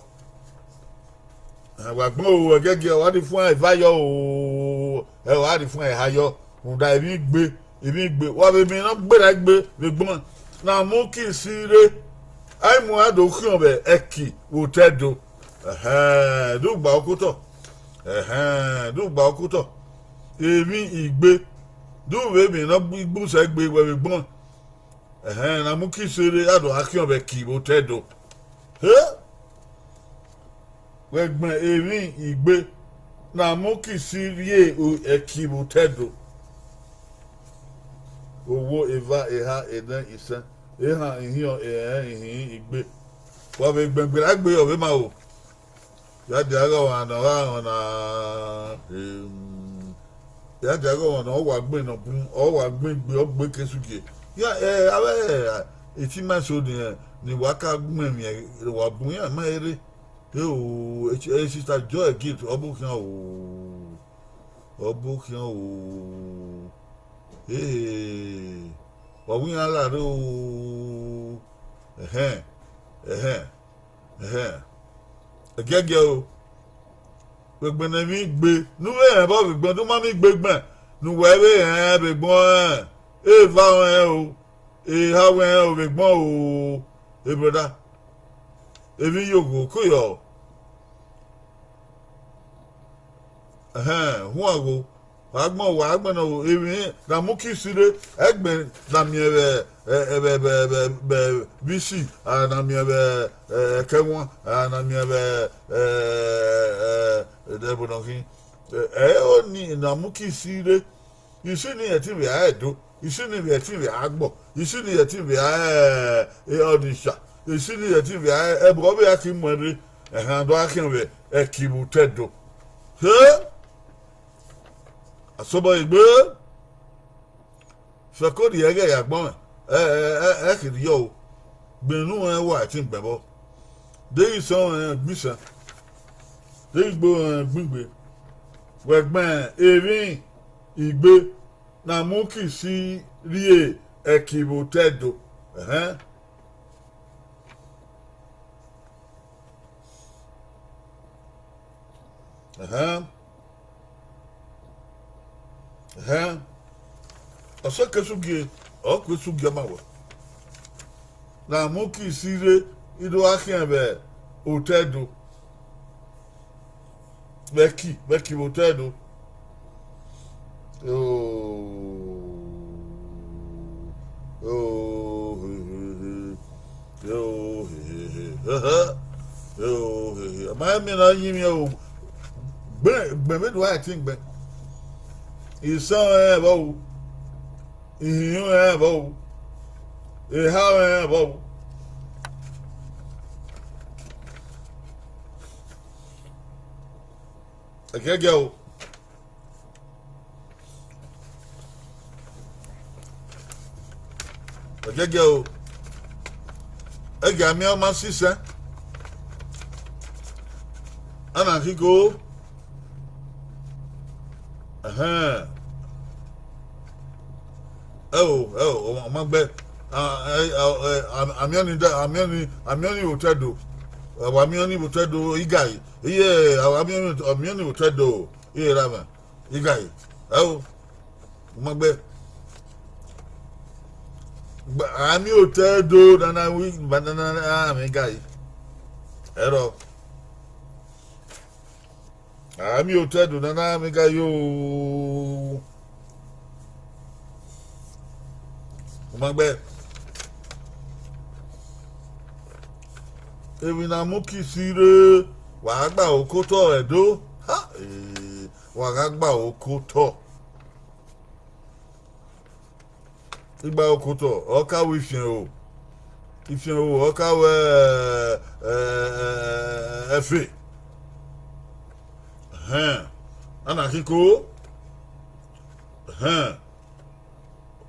Wa gbẹn o, ẹgiẹgiẹ, ọ gha rhie fuẹn eva yọ o, ẹ, ọ gha rhie fuẹn eha yọ, rhunmwuda emwi igbe, emwi igbe, wa vbe miẹn ne ọ gberra egbe vbe egbọn, ne a mu ke isi rre, a i mu a do khian vbe ẹki vbe otọ Ẹdo. Ẹhẹn, do gba okotọ. Ẹhẹn, do gba okotọ. Emwi igbe, do vbe miẹn ne ọ gbu sẹ egbe wẹ vbe egbọn. Ẹhẹn, ne a mu ke isi rre, a do gha khian vbe ẹki vbe otọ Ẹdo. He, wẹ gbẹn emwi igbe ne a mu ke isi rrie ẹki vbe otọ Ẹdo. owo, eva, eha, enẹ, isẹn, ehan, ihiọn, erhẹn, ihin, igbe. Wa vbe gbẹn gberra egbe, ọ vbe ma ro. Ya dia ghe ọmwa ne ọ gha rọnna, em, ya dia ghe ọmwa ne ọ wa gbẹn ne ọ bun, ọ wa gbẹn egbe, ọ gbẹn ke sugie. Ya, eh, avbe, eh, iti ma eso ni, eh, ni wa ka gbẹn emwi, eh, wa bun iran ma rre. Eo, eh, Sister Joy Gift, ọ bu khian o. Ọ bu khian o. Ee, wa wu iran la rre o. Ẹhẹn, ẹhẹn, ẹhẹn. Ẹgiẹgiẹ o. Vbe egbe ne emwi gbe, ne u vbe rẹn vbe ọvbigbọn, ne u ma miẹn igbe gbẹn, ne uwẹ vbe rẹn vbe egbọn rẹn, eva rẹn o, eha rẹn o, vbe egbọn o, e brother. Emwi yogho, ko yọ. Ẹhẹn, huan gho. Wa gbẹn, wa gbẹn nọ, emwi ne a mu kiss rre, ẹgbẹn ne a miẹn vbe, ẹ, ẹ, vbe, vbe, vbe, vbe V C, a na miẹn vbe, ẹ, ẹkẹmwa, a na miẹn vbe, ẹ, ẹ, ẹ, ẹdẹ ẹbọ nọ khin. Ẹ, ẹ, ọni ne a mu kiss rre, isi ni ẹtin vbe a Ẹdo, isi ni vbe ẹtin vbe a Agbọ, isi ni ẹtin vbe a, ẹ, ẹ, Ọnitsha, isi ni ẹtin vbe a, ẹ, ẹbọ vbe a ki mu ẹn rre, ẹhan do a khian vbe Ẹki vbe Otẹdo. He! Asobọ egbe, fẹko rhie ẹghẹ ya agbọn mwẹ, ẹ, ẹ, ẹ, ẹ kherhe yọ o. Gbẹn unu rẹn wa ẹtin gbẹn vbọ. Deghẹ isọn rẹn gbe isẹn, deghẹ igbe rẹn gbe igbe, wẹ gbẹn emwi igbe ne a mu kiss rrie Ẹki vbe Otẹdo. Ẹhẹn. Ẹhẹn. Ẹhẹn. Ọ sẹ ke sugie, ọ ku esugie ma wẹ. Ne a mu kiss rre, I do gha khian vbe Otẹdo. Vbe Ẹki, vbe Ẹki vbe Otẹdo. Oh, oh, he, he, he. Oh, he, he, he. He, he. Oh, he, he. Ma miẹn ne a yin mwẹ o. Gbẹn, gbẹn vbe do a ẹtin gbẹn. Isọn rẹn vbọ o. Ihinrẹn vbọ o. Eha rẹn vbọ o. Ẹgẹgẹ o. Ẹgẹgẹ o. Ẹgẹ a miẹn ọ ma sisẹ. A na khin ko. Ẹhẹn. Ẹ o, ẹ o, ọ ma gbẹ. A, ẹ, a, ẹ, a, a miẹn ọnii da, a miẹn ọnii, a miẹn ọnii vbe Otẹdo. Ẹ, wa miẹn ọnii vbe Otẹdo, Igai. Iye, a, a miẹn ọnii, a miẹn ọnii vbe Otẹdo. Iye, ra mẹ. Igai. Ẹ o, ọ ma gbẹ. Gba, a miẹn Otẹdo, nana wi, ba nana, a miẹn Igai. Ẹ rọ. A miẹn Otẹdo nana, a miẹn Igai o. U ma gbẹ. Emwi ne a mu kiss rre, wa gha gba oko otọ Ẹdo. Ha, eh, wa gha gba oko otọ. Igba oko otọ, ọ ka wẹ ifian ero. Ifian ero, ọ ka wẹ, ẹ, ẹ, ẹ, ẹfe. Ẹhẹn. A na khin ko. Ẹhẹn.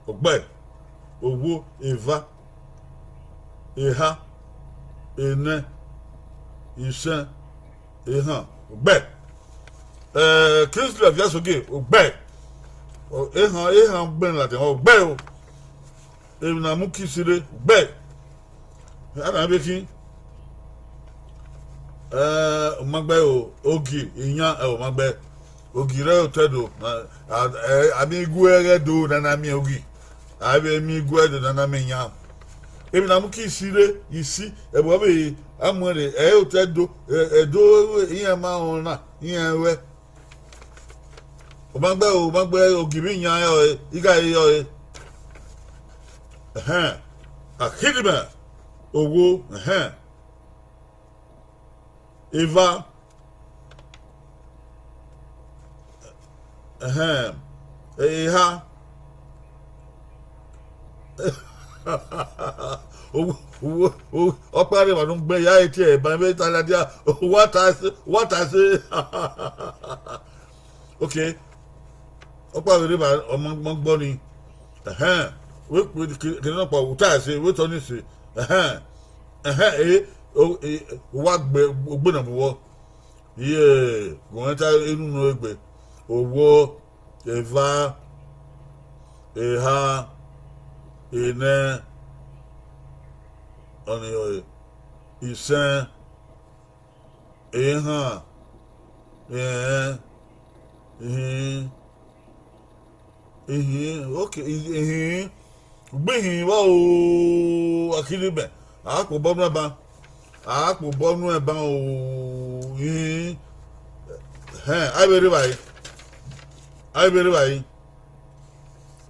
Ọgbẹe, owo, eva, eha, enẹ, isẹn, ehan, ọgbẹe. Ẹ, Kingsley Ọviasogie, ọgbẹe. Ọ, ehan, ehan gbẹn ladian, ọgbẹe o. Emwi ne a mu kiss rre, ọgbẹe. A na vbe khin. Ẹ, u ma gbẹ o, ogi, iyan, ẹ, u ma gbẹ. Ogi rre Otẹdo, a, a, ẹ, a miẹn igue ẹghẹ do ne a na miẹn ogi. A vbe miẹn igue do ne a na miẹn iyan. Emwi ne a mu kiss rre, isi, ẹvbo vbe a mu ẹn rre, ẹ, Otẹdo, ẹ, Ẹdo, iran ma rẹn ọna, iran ruẹ. U ma gbẹ o, u ma gbẹ, ogi vbe iyan ẹre ọre, Igai ẹre ọre. Ẹhẹn. Akhidimẹ, owo, ẹhẹn. Eva, ẹhẹn, eha, Owẹ, owẹ, owẹ, ọkpa rre emwa ne u gbẹn ya, e tie ẹre ban vbe ta ladian, wa ta ẹse, wa ta ẹse. Okay. Ọkpa vbe rre evba, ọ ma, ma gbọ nii. Ẹhẹn. Wẹ kene nọkpa, u ta ẹse, wẹ tọ ni ẹse. Ẹhẹn. Ẹhẹn, e, o, e, wa gbe, u gbe na bu vbọ. Iye, gu mwẹ ta enu ne egbe. Owo, eva, eha, enẹ, ọnii ọre, isẹn, ehan, ẹrẹn, ihin, ihin, okay, ihin, ugbe ihin vba o, akidimẹ, a kpe obọ nuẹn ban, a kpe obọ nuẹn ban o, ihin, hẹn, a vbe rre evbare, a vbe rre evbare,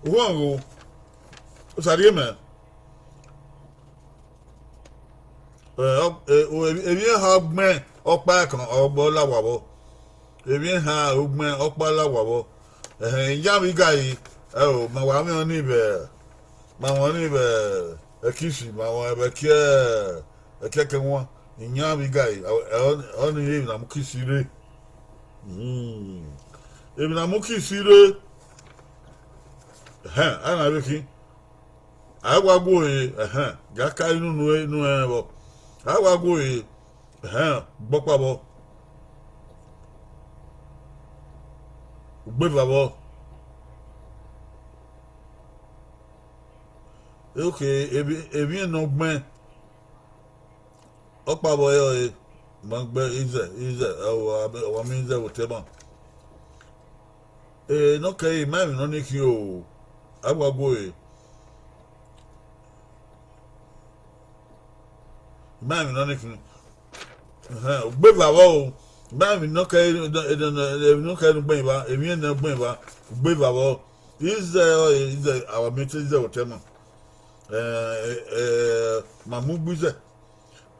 uhuan gho, Osarie mẹ. Emwi eha ugbẹn ọkpa ẹkan ọ la owa vbọ, emwi eha ugbẹn ọkpa la owa vbọ. Ẹhẹn, iyan vbe igari, ẹo, ma wa mwẹ ọnii vbe, ma mwẹ ọnii vbe ẹkishi, ma mwẹ vbe ẹki, ẹki ẹkẹwaẹn, iyan vbe igari, ọnii emwi ne a mu kishi rre. Emwi ne a mu kishi rre. Ẹhẹn, a na vbe khin. A wa gu ore, ẹhẹn, gie a ka inu nu ẹnrẹn vbọ. A wa gu ore, ẹhẹn, gbe ọkpa vbọ, ugbe eva vbọ. Okay, emwi ne ọ gbẹn, ọkpa vbọ ẹre ọre, ma gbe izẹ, izẹ, wa miẹn izẹ vbe otọ ẹmwẹ. E, nọkẹre, I ma emwi ne ọ ni khin o, a wa gu ore. I ma emwi ne ọ ni khin. Ẹhẹn, ugbe eva vbọ o, I ma emwi nọkẹre, emwi nọkẹre ne ugbẹn eva, emwi ne ugbẹn eva, ugbe eva vbọ. Izẹ ọre, izẹ, a wa miẹn izẹ vbe otọ ẹmwẹ. Ma mu ugbo izẹ.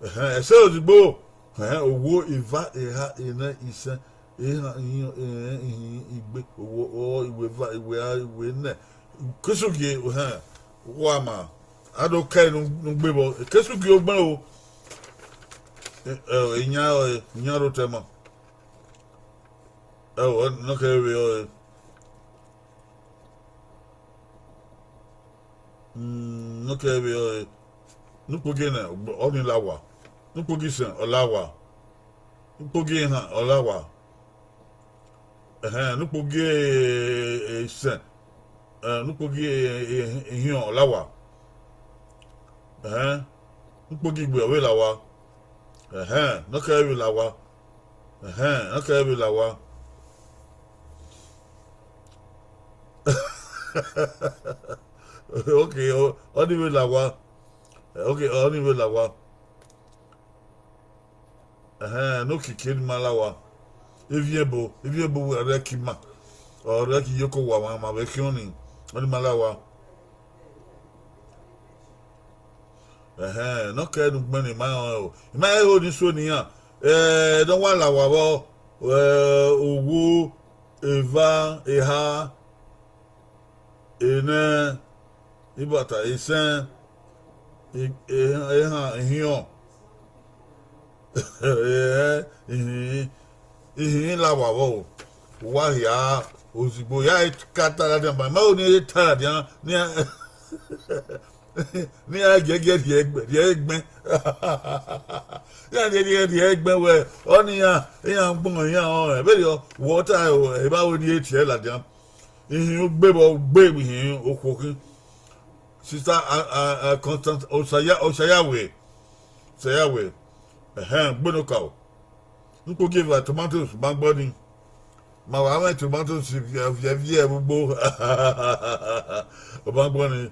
Ẹhẹn, ẹse ozigbo, ẹhẹn, owo, eva, eha, enẹ, isẹn, ehan, ihiọn, ẹrẹn, ihin, igbe, owo, iweva, iwera, iwenẹ, kesugie, ẹhẹn, wa ma, a do kẹ ne ugbe vbọ, kesugie ugbẹn o. Iyan ọre, iyan rre otọ ẹmwẹ. Ẹo, nọkẹre vbe ọre. Nọkẹre vbe ọre, ne ukpogi enẹ, ọnii la owa, ne ukpogi isẹn, ọ la owa, ne ukpogi ehan, ọ la owa, ẹhẹn, ne ukpogi isẹn, ne ukpogi ihiọn, ọ la owa, ẹhẹn, ne ukpogi igbe, ọ vbe la owa, ẹhẹn, nọkẹre vbe la owa, ẹhẹn, nọkẹre vbe la owa. Okay, ọnii vbe la owa. Okay, ọnii vbe la owa. Ẹhẹn, ne okiekie ni ma la owa. Eviẹn ebo, eviẹn ebo wẹ rẹki ima, ọ rẹki iyeke owa, ma vbe khian ọnii, ọnii ma la owa. Ẹhẹn, nọkẹre ne ugbẹn ne ima rẹn o, ima rẹn ho ni so ne iran, ne ọ wa la owa vbọ, owo, eva, eha, enẹ, ibata, isẹn, ehan, ihiọn, ihin, ihin la owa vbọ o. Uwa hia, ozigbo ya ka ta ladian, ma ma ho ne I ta ladian, ne iran giẹgiẹ rhie ẹgbẹn, rhie ẹgbẹn, iran giẹgiẹ rhie ẹgbẹn wẹ ọnii iran, iran gbọnmwẹ iran ọnrẹn vberriọ, wẹ ọ ta evba ho ne I tie ẹre ladian. Ihin ugbe vbọ, ugbe ihin okhuo khin. Sister Constant, Osaya, Osaya wẹ, Osaya wẹ, ẹhẹn, gbenokaro. Ne ukpogi eva tomatoes ma gbọ nii, ma wa mwẹ tomatoes viẹviẹ vbe ugbo, ọ ma gbọ nii.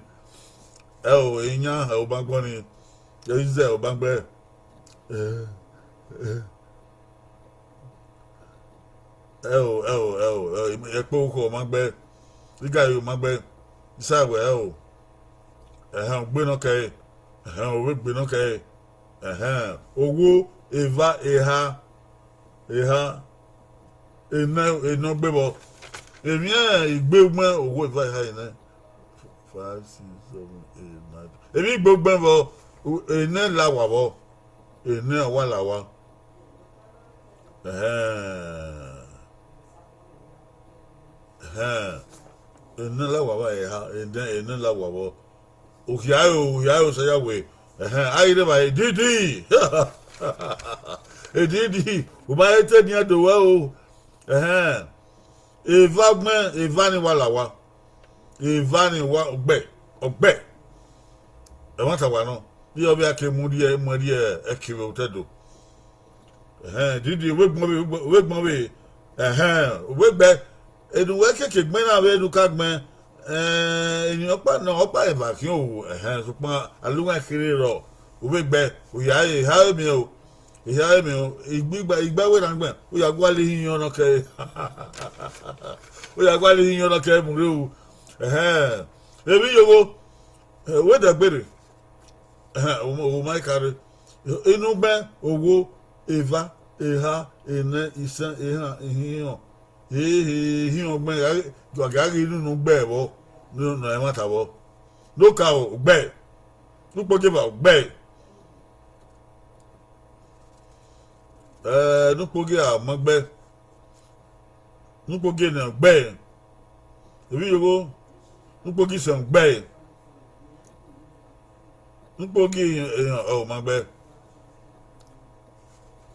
Ẹo, iyan, ọ ma gbọ nii. Izẹ, ọ ma gbẹ. Ẹo, ẹo, ẹo, ẹkpo ukhọ ọ ma gbẹ, igari ọ ma gbẹ, isawẹ, ẹo, ẹhẹn, ugbe nọ kẹre, ẹhẹn, ovbe egbe nọ kẹre, ẹhẹn, owo, eva, eha, eha, enẹ, enọ gbe vbọ, emwi igbe ugbẹn, owo, eva, eha, enẹ. Five, six, seven, eight, nine. Emwi igbe ugbẹn vbọ, u-, enẹ la owa vbọ, enẹ owa la owa. Ẹhẹn. Ẹhẹn. Enẹ la owa vbọ, eha, enẹ, enẹ la owa vbọ. Okhiaro, okhiaro sẹ ya wẹ. Ẹhẹn, a i rre evba edidi. Edidi, u ma he te nian do wẹ o. Ẹhẹn. Eva gbẹn, eva ni wa la owa. Eva ni wa ọgbẹ, ọgbẹ. Ẹmwata wa nọ, iye ọ vbe a ke mu rhie, mu rhie ẹki vbe otọ Ẹdo. Ẹhẹn, didi, vbe gbọn vbe, vbe gbọn vbe, ẹhẹn, vbe gbẹ, enu wẹ keke gbẹn na vbe enu ka gbẹn, ẹhẹn, emwi ọkpa nọ, ọkpa eva khian ohu, ẹhẹn, sokpan aluẹn kherhe rrọọ, u vbe gbẹ, u ya re, eha miẹn o, eha miẹn o, igbe, igba, igba wẹ na gbẹn, u ya gualọ ihiọn nọ kẹre, u ya gualọ ihiọn nọ kẹre mu rre ru, ẹhẹn, emwi yogho, wẹ dẹgbe rre. Ẹhẹn, u ma, u ma i ka rre. Inu ugbẹn, owo, eva, eha, enẹ, isẹn, ehan, ihinrọn, ehe, ihinrọn ugbẹn, gha ghi, wa gha ghi inu ne ugbẹn vbọ, ne, ne ẹmwata vbọ. Ne okaro, ugbẹn. Ne ukpogieva, ugbẹn. Ẹ, ne ukpogieva ma gbe. Ne ukpogi enẹ, ugbẹn. Emwi yogho, ne ukpogi isẹn, ugbẹn. Ne ukpogi ehan, ọ ma gbe.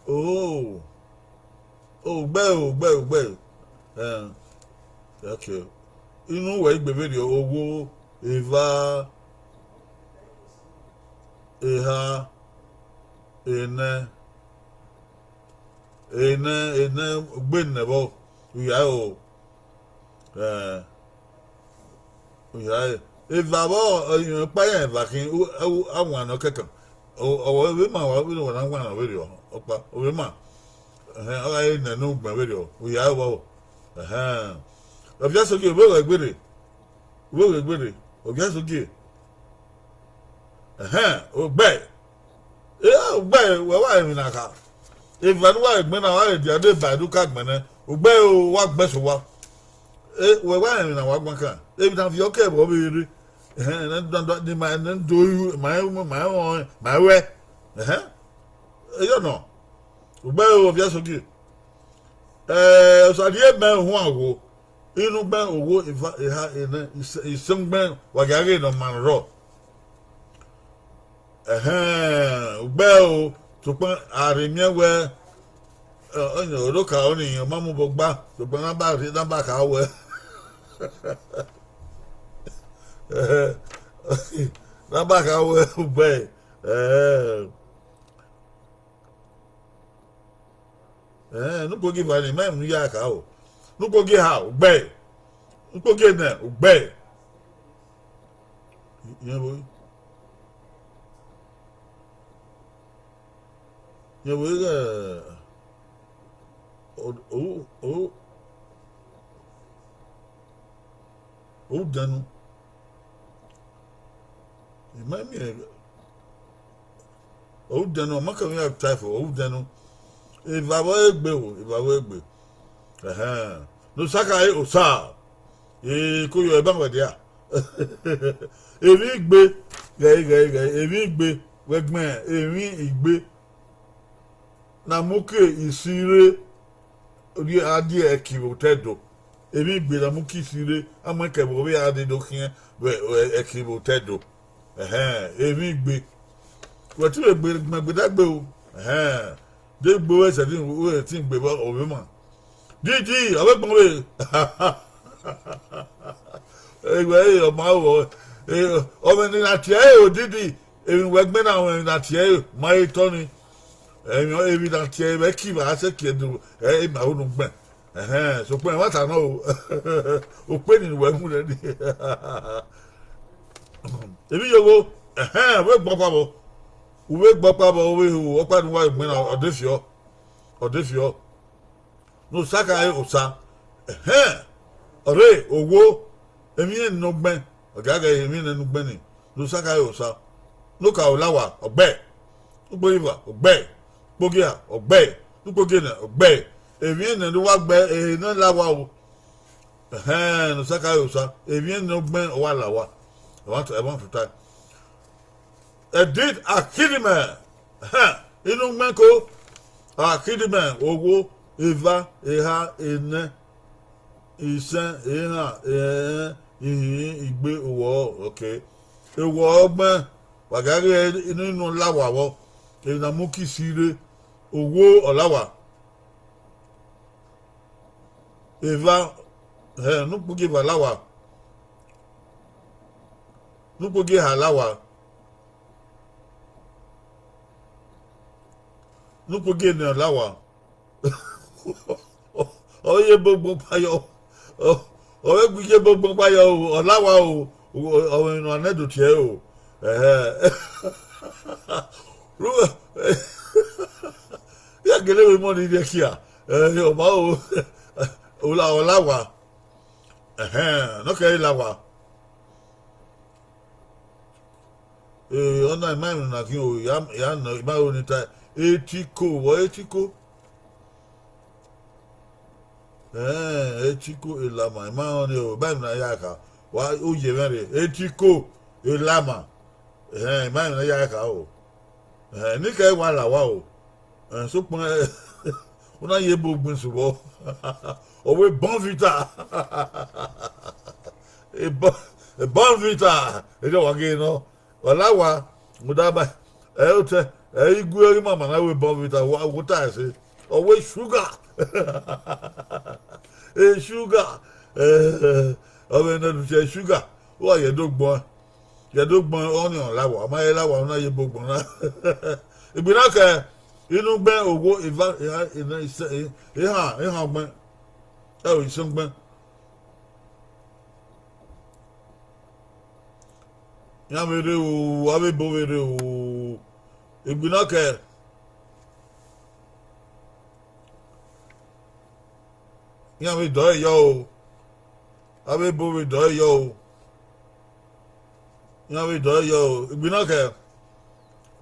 Oh, oh, ugbẹn o, ugbẹn, ugbẹn. Ẹn, okay. Inu wẹ igbe vberriọ, owo, eva, eha, enẹ, enẹ, enẹ, ugbẹn nẹ vbọ, u ya re o. Ẹn, u ya re. Eva vbọ, ọkpa iran eva khin, u, u, a wan nọ kẹkan. Ọ, ọ, vbe ma wa, vbene wa na wan nọ vberriọ, ọkpa, ovbe ma. Ẹhẹn, ọ gha re nẹ ne ugbẹn vberriọ, u ya re vbọ. Ẹhẹn. Ọviẹn Sogie, vbe wẹ gbe rre? Vbe wẹ gbe rre? Ọviẹn Sogie. Ẹhẹn, ugbẹn. E, ugbẹn, wẹ wa rẹn emwi na kha. Eva ne uwa gbe na, wa rẹn dia ne eva ne u ka gbẹn nẹ. Ugbẹn o, wa gbẹn sẹ owa. E, wẹ wa rẹn emwi na wa guan kan. Emwi na viọ kẹ vbe ọ vbe rre. Ẹhẹn, ne dandan ni ma ne do yu, ma ma ma ma wẹ. Ẹhẹn. Eyọ nọ. Ugbẹn o, Ọviẹn Sogie. Ẹ, Osa rhie mẹ huan wo. Inu ugbẹn, owo, eva, eha, enẹ, isẹ, isẹn ugbẹn, wa gha ghe ne ọ ma rrọọ. Ẹhẹn, ugbẹn o, sokpan a rhe miẹn wẹ, ẹ, ọni oro ka ọni, ọ ma mu obọ gba, sokpan na ba rhie, na ba kha wẹ, na ba kha wẹ ugbẹn, ẹ, ẹ, ne ukpogi eva ni, ma emwi ne u ya kha o. Ne ukpogi eha, ugbẹn. Ne ukpogi enẹ, ugbẹn. Irẹn vbe, irẹn vbe ighẹ, o, o, o, odẹnu. I ma miẹn, odẹnu, ọ ma kẹ vbe iran type, odẹnu. Eva vbe egbe o, eva vbe egbe. Ẹhẹn. Ne Osa khare Osa. Ee, ko yọ ẹban wẹ dia. Emwi igbe, ghẹ, ghẹ, ghẹ, emwi igbe, wẹ gbẹn emwi igbe. Ne a mu ke isi rre, rhie a die ẹki vbe otọ Ẹdo. Emwi igbe ne a mu ke isi rre, a mu ẹkẹ vbe ovbi a dee do khian vbe ẹki vbe otọ Ẹdo. Ẹhẹn, emwi igbe. Wẹ te vbe gbe, gbẹn gbe dagbe o. Ẹhẹn, de gbe wẹ sẹtin, wẹ sẹtin gbe vbe ovbi ma. Didi, ọ vbe gbọn vbe. Ewẹ, ọ ma vbọ. Ọmwẹ ne na tie ẹre o, Didi, emwi wẹ gbẹn na, ọmwẹ ne na tie ẹre, ma he tọ ni. Emwi, emwi na tie ẹre, vbe ẹki vbe a sẹ kie do, ẹ, emwi aro ne u gbẹn. Ẹhẹn, sokpan ẹmwata nọ o. Okpe ni ne uwẹ mu nẹ ni. Emwi yogho, ẹhẹn, vbe gbe ọkpa vbọ. U vbe gbe ọkpa vbọ, u vbe hu ọkpa ne uwa gbẹn na, ọ de fiọ. Ọ de fiọ. Ne Osa khare Osa. Ẹhẹn, ọ rre, owo, emwi ne ọ gbẹn, ọ gha ghe emwi ne ọ gbẹn ni. Ne Osa khare Osa. Ne okaro la owa, ọ gbe. Ne ukpogieva, ọ gbe. Ukpogiera, ọ gbe. Ne ukpogienẹ, ọ gbe. Emwi ne ọ wa gbe, ehe ne ọ la owa o. Ẹhẹn, ne Osa khare Osa. Emwi ne ọ gbẹn, ọ wa la owa. Ẹmwata, ẹmwata ta. Edith Akidimẹ. Ẹhẹn, inu ugbẹn ko. Akidimẹ, owo, eva, eha, enẹ, isẹn, ehan, ẹrẹn, ihinrin, igbe, owọrọ, okay. Owọrọ ọgbẹn, wa gha ghe inu, inu ọ la owa vbọ, emwi ne a mu ki si rre, owo ọ la owa. Eva, ẹhẹn, ne ukpogieva la owa. Ne ukpogieha la owa. Ne ukpogienẹ ọ la owa. Ọ ye ebo gbọn kpa yọ. Ọ, ọ vbe gu iye ebo gbọn kpa yọ o, ọ la owa o, ọ, ọ mwẹ emwi ne a nẹ do tie ẹre o. Ẹhẹn. Ru-, ya gele vbe mọ ni rhie kia. Ẹ, ọ ma o, ọ la, ọ la owa. Ẹhẹn, ne ọ kẹre la owa. Ee, ọna ima emwi na khin o, ya, ya nọ, ima ro ni ta, etiko, vbọ etiko? Ẹn, etiko elama, ima rẹn ọnii o, ima emwi na ya kha, wa, u ye mwẹ rre, etiko elama, ẹhẹn, ima emwi na ya kha o. Ẹhẹn, ne I kẹre wa la owa o. Ẹn, sokpan, u na ye ebo gbẹn sẹ vbọ. Ọ wẹ Bonvita. Ebo-, Bonvita, erriọ wa ghe nọ. Ọ la owa, rhunmwuda ma, ẹ i otọ, ẹ i gu ẹre ima ma na wẹ Bonvita, wa, wo ta ẹse. Ọ wẹ sugar. E sugar. Ẹ, ọ vbe nọ du tie sugar. Uwa ye do gbọn. Ye do gbọn ọnii ọ la owa, ọ ma he la owa, u na ye ebo gbọn na. Igbinna kẹ, inu ugbẹn, owo, eva, eha, enẹ, isẹn, e-, ehan, ehan ugbẹn, ẹro isẹn ugbẹn. Iran vbe rre o, avbe ebo vbe rre o. Igbinna kẹ, iran vbe dọẹre yọ o. Avbe ebo vbe dọẹre yọ o. Iran vbe dọẹre yọ o. Igbinna kẹ,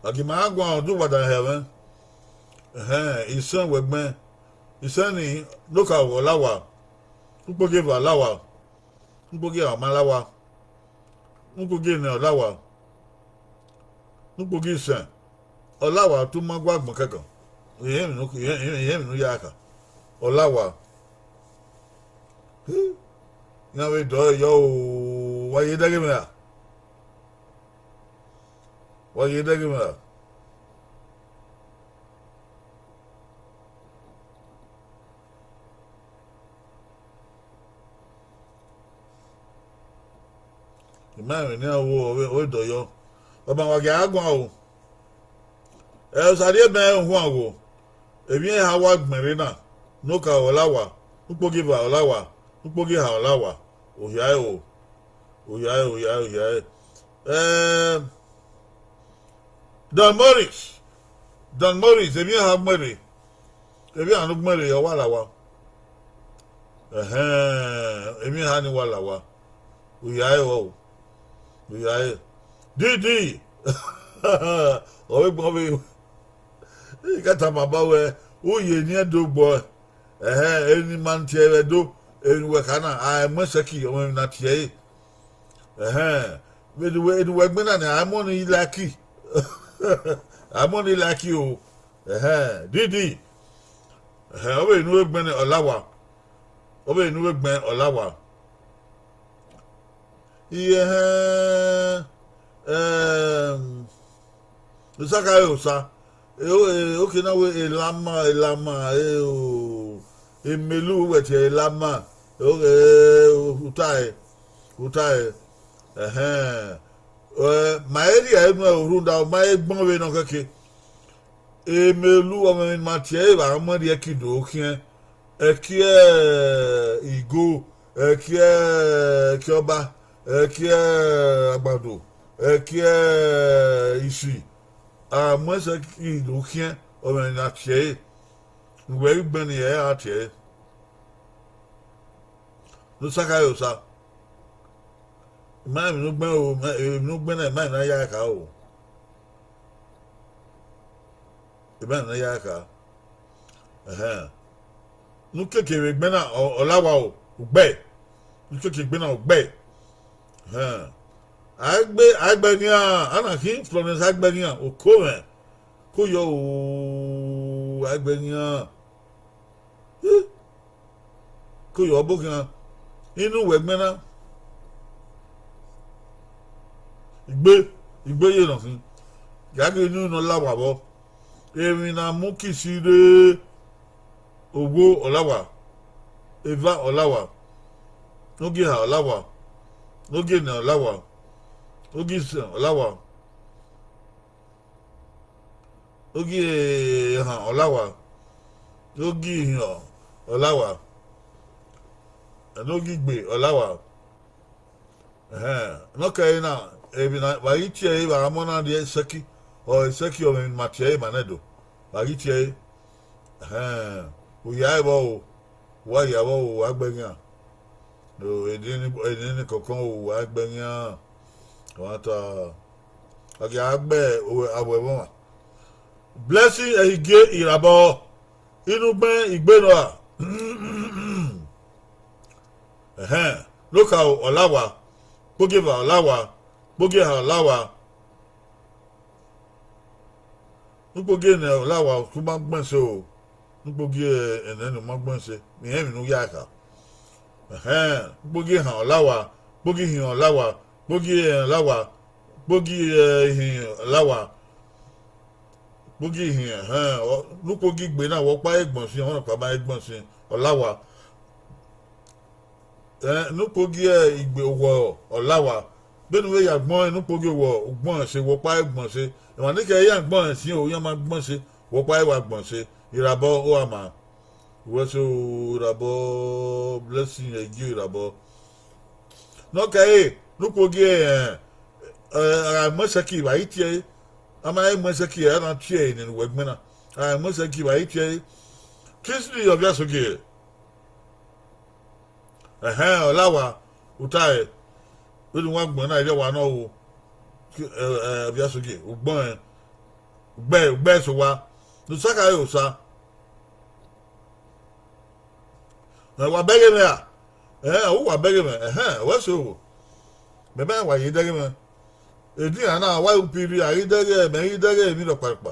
a gie ima gha guan ọdọ uwa dan hẹ mwẹ. Ẹhẹn, isẹn wẹ gbẹn. Isẹn ni, ne okaro ọ la owa. Ukpogieva ọ la owa. Ukpogieva ma la owa. Ukpogienẹ ọ la owa. Ukpogiisẹn ọ la owa, te u ma gu agbọn kẹkan. Irẹn emwi ne u, irẹn, irẹn emwi ne u ya kha. Ọ la owa. Iran vbe dọẹre yọ o, wa ye dẹghe mwẹ ra? Wa ye dẹghe mwẹ ra? Ima emwi ne iran ru ọre, ọre dọyọ. Ọ ma wa gie a guan o. Ẹ, Osa rhie mẹ huan gho. Emwi eha wa gbẹn rre na, ne okaro ọ la owa, ukpogieva ọ la owa, ukpogieha ọ la owa. Ohiare o, ohiare, ohiare, ohiare. Ẹm, Don Morris, Don Morris, emwi eha gbẹn rre, emwi eha ne u gbẹn rre, ọ wa la owa. Ẹhẹn, emwi eha ni wa la owa. Ohiare o, ohiare. Didi, ọ vbe gbẹn, ọ vbe, I ka tama ba wẹ, u ye eni Ẹdo gbọ, ẹhẹn, eni ma tie vbe Ẹdo, eni wẹ kha na, a mu ẹsẹki, ọ mwẹ emwi ne a tie ẹre. Ẹhẹn, vbene uwẹ, eni uwẹ gbẹn na nia, a mu ọnii like, a mu ọnii like o. Ẹhẹn, Didi, ẹhẹn, ọ vbe eni u vbe gbẹn nẹ, ọ la owa, ọ vbe eni u vbe gbẹn, ọ la owa. Iye hẹn, ẹm, Osa khare Osa, e, o, e, oke na wẹ Elama, Elama, e, o, Emelu wẹ tie Elama, e, o, e, u tae, u tae, ẹhẹn, ẹ, ma i rhie ẹre nuẹn o, rhunmwuda ọ ma he gbọn vbe nọ kẹke. Emelu, ọ mwẹ emwi ne ima tie ẹre, evba a mu ẹre rhie ẹki do khian, ẹki Igo, ẹki, ẹki Ọba, ẹki Agbado, ẹki Isi, a mu ẹsẹki do khian, ọ mwẹ emwi ne a tie ẹre, ne uwẹ ghi gbẹn ne irẹn a tie ẹre. Ne Osa khare Osa. I ma rẹn emwi ne u gbẹn o, emwi ne u gbẹn na, I ma rẹn emwi ne a ya kha o. I ma rẹn emwi ne a ya kha. Ẹhẹn. Ne u kiekie vbe gbẹn na, ọ, ọ la owa o, ugbẹ. Ne u kiekie egbe na, ugbẹ. Ẹhẹn. Agbẹ, Agbẹghian, a na khin Florence Agbẹghian, oko mwẹ, ko yọ o, Agbẹghian. Ko yọ ọbokhian, inu wẹ gbẹn na. Igbe, igbe ye nọ khin. Ya ghe inu ne ọ la owa vbọ. Emwi ne a mu kisi rre, owo ọ la owa, eva ọ la owa, ogie eha ọ la owa, ogie ene ọ la owa, ogie isẹn ọ la owa, ogie ehan ọ la owa, ogie ihiọn ọ la owa, ẹn, ogie igbe ọ la owa. Ẹhẹn, ne ọ kẹre na, emwi na, vbe a ghi tie ẹre, vbe a mọ na rrie sẹki, ọ sẹki ọ mwẹ emwi ne ima tie ẹre ma nẹ do, vbe a ghi tie ẹre. Ẹhẹn, u hia vbọ o, wa hia vbọ o, Agbẹghian. Eni, eni kọkọn o, Agbẹghian. Ọmwa ta, a gia gbe avbe ẹmwẹ ọmwa. Blessing Ẹhigie Irabọ, inu gbẹn igbe nọ a. Ẹhẹn, ne okaro ọ la owa, kpogieva ọ la owa, kpogieharo ọ la owa, ne ukpogiẹnẹ ọ la owa, u ma gbẹn ẹse o, ne ukpogiẹnẹ ne u ma gbẹn ẹse, irẹn emwi ne u ya kha. Ẹhẹn, ukpogiehan ọ la owa, ukpogiehiọn ọ la owa, ukpogiẹnrẹn ọ la owa, ukpogiehin ọ la owa, ukpogiehin, ẹhẹn, ọ, ne ukpogiegbe na, wẹ ọkpa i re gbọn sin, ọmwa nọkpa ma i re gbọn sin, ọ la owa. Ẹn, ne ukpogiẹgbe owọ ọ la owa. Vbene u vbe ya gbọnrẹn ne ukpogiẹ owọ, u gbọnrẹn ẹse, wẹ ọkpa i re gbọn ẹse. Emwa ne khẹ iran gbọnrẹn ẹse, iran ma gbọn ẹse, wẹ ọkpa i wa gbọn ẹse. Irabọ, u gha ma. Wẹ ẹse o, Irabọ, Blessing Ẹhigie Irabọ. Ne ọ kẹre, ne ukpogiẹ, ẹ, ẹ, a gha mu ẹsẹki vbe a i tie ẹre, a ma he mu ẹsẹki, a na tie ẹre nene uwẹ gbẹn na. A gha mu ẹsẹki vbe a i tie ẹre, Kingsley Ọviasogie. Ẹhẹn, ọ la owa, u ta ẹre, vbene u wa gbẹn na, erriọ owa nọ o, ẹ, ẹ, Ọviasogie, u gbẹn, u gbe, u gbe ẹse owa, ne u sa khare osa. Ẹ, wa bẹghe mwẹ ra? Ẹhẹn, u wa bẹghe mwẹ, ẹhẹn, wẹ ẹse o. Mẹ ma wa ye dẹghe mwẹ. Edian na, wa ru piri, a ghi dẹghe, mẹ ghi dẹghe emwi rhọkparhọkpa.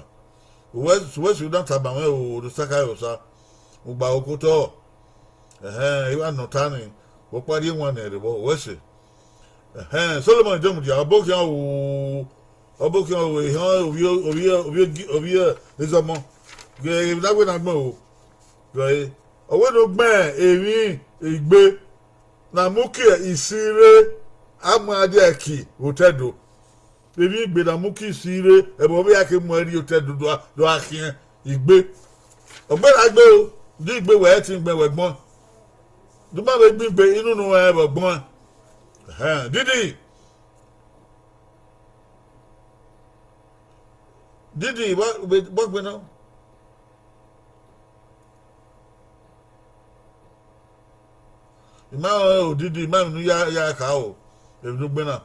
Uwẹ, uwẹ si u dan tama mwẹ o, ne u sa khare osa, u gba oko otọ. Ẹhẹn, I wa nọ ọta ni, wẹ ọkpa rhie wan nẹ rre vbọ, wẹ ẹse. Ẹhẹn, Solomọn Idomudia, ọbokhian o, ọbokhian o, ehẹn, ovbi, ovbi, ovbi, ovbi Ezọmọ, ghẹ emwi ne a wẹ ne a gbẹn o. Ọ wẹ ne u gbẹn emwi igbe ne a mu kie isi rre, a mu iran dia ẹki vbe otọ Ẹdo. Emwi igbe ne a mu kie isi rre, ẹvbo vbe a ke mu ẹre rrie otọ Ẹdo do gha, do gha khiẹn igbe. Ọ gberra gbe o, di igbe wẹ ẹtin gbẹn wẹ gbọn. De u ma vbe gbẹn igbe, inu ne u rẹn vbe ọgbọn. Ẹhẹn, Didi. Didi, wa, wa gbẹn na. I ma rẹn odidi, I ma emwi ne u ya, ya kha o, emwi ne u gbẹn na.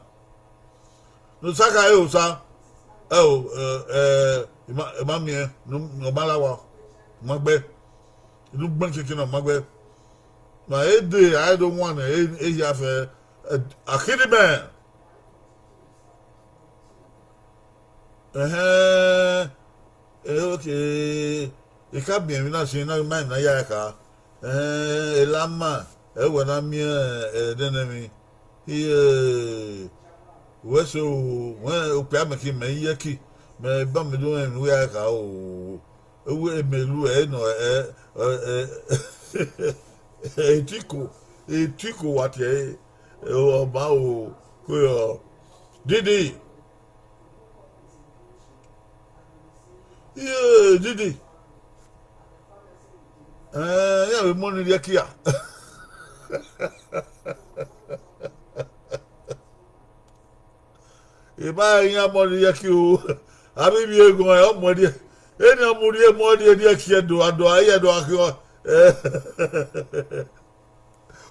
Ne u sa khare osa, ẹ o, ẹ, ẹ, I ma, I ma miẹn, ne ọ ma la owa, u ma gbe, inu gbẹn keke na, u ma gbe. Ma e de, a i do wan nẹ, e, e hia fẹ, ẹ, akidi mẹ. Ẹhẹn, ẹ, okay, I ka biẹ emwi na sin, na ma emwi na ya kha. Ẹhẹn, Elama, ẹ wẹ na miẹn, ẹ, nene emwi. Iye, wẹ ẹse o, wẹ okpia mẹ ki mẹ iye ki, mẹ ba mẹ do rẹn emwi ne u ya kha o. Ewu emelu ẹ nọ, ẹ, ẹ, ẹ, etiko, etiko wa tie ẹre, ẹ, ọ ma o, ko yọ. Didi. Iye, Didi. Ẹ, iran vbe mu ọni rhie ẹki ra? Ema iran mu ọni rhie ẹki o. Avbe ivbi eghọn ẹ, ọ mu ẹre, eni ọ mu rhie, mu ọni rhie ẹki Ẹdo, Ẹdo, a i Ẹdo a khian.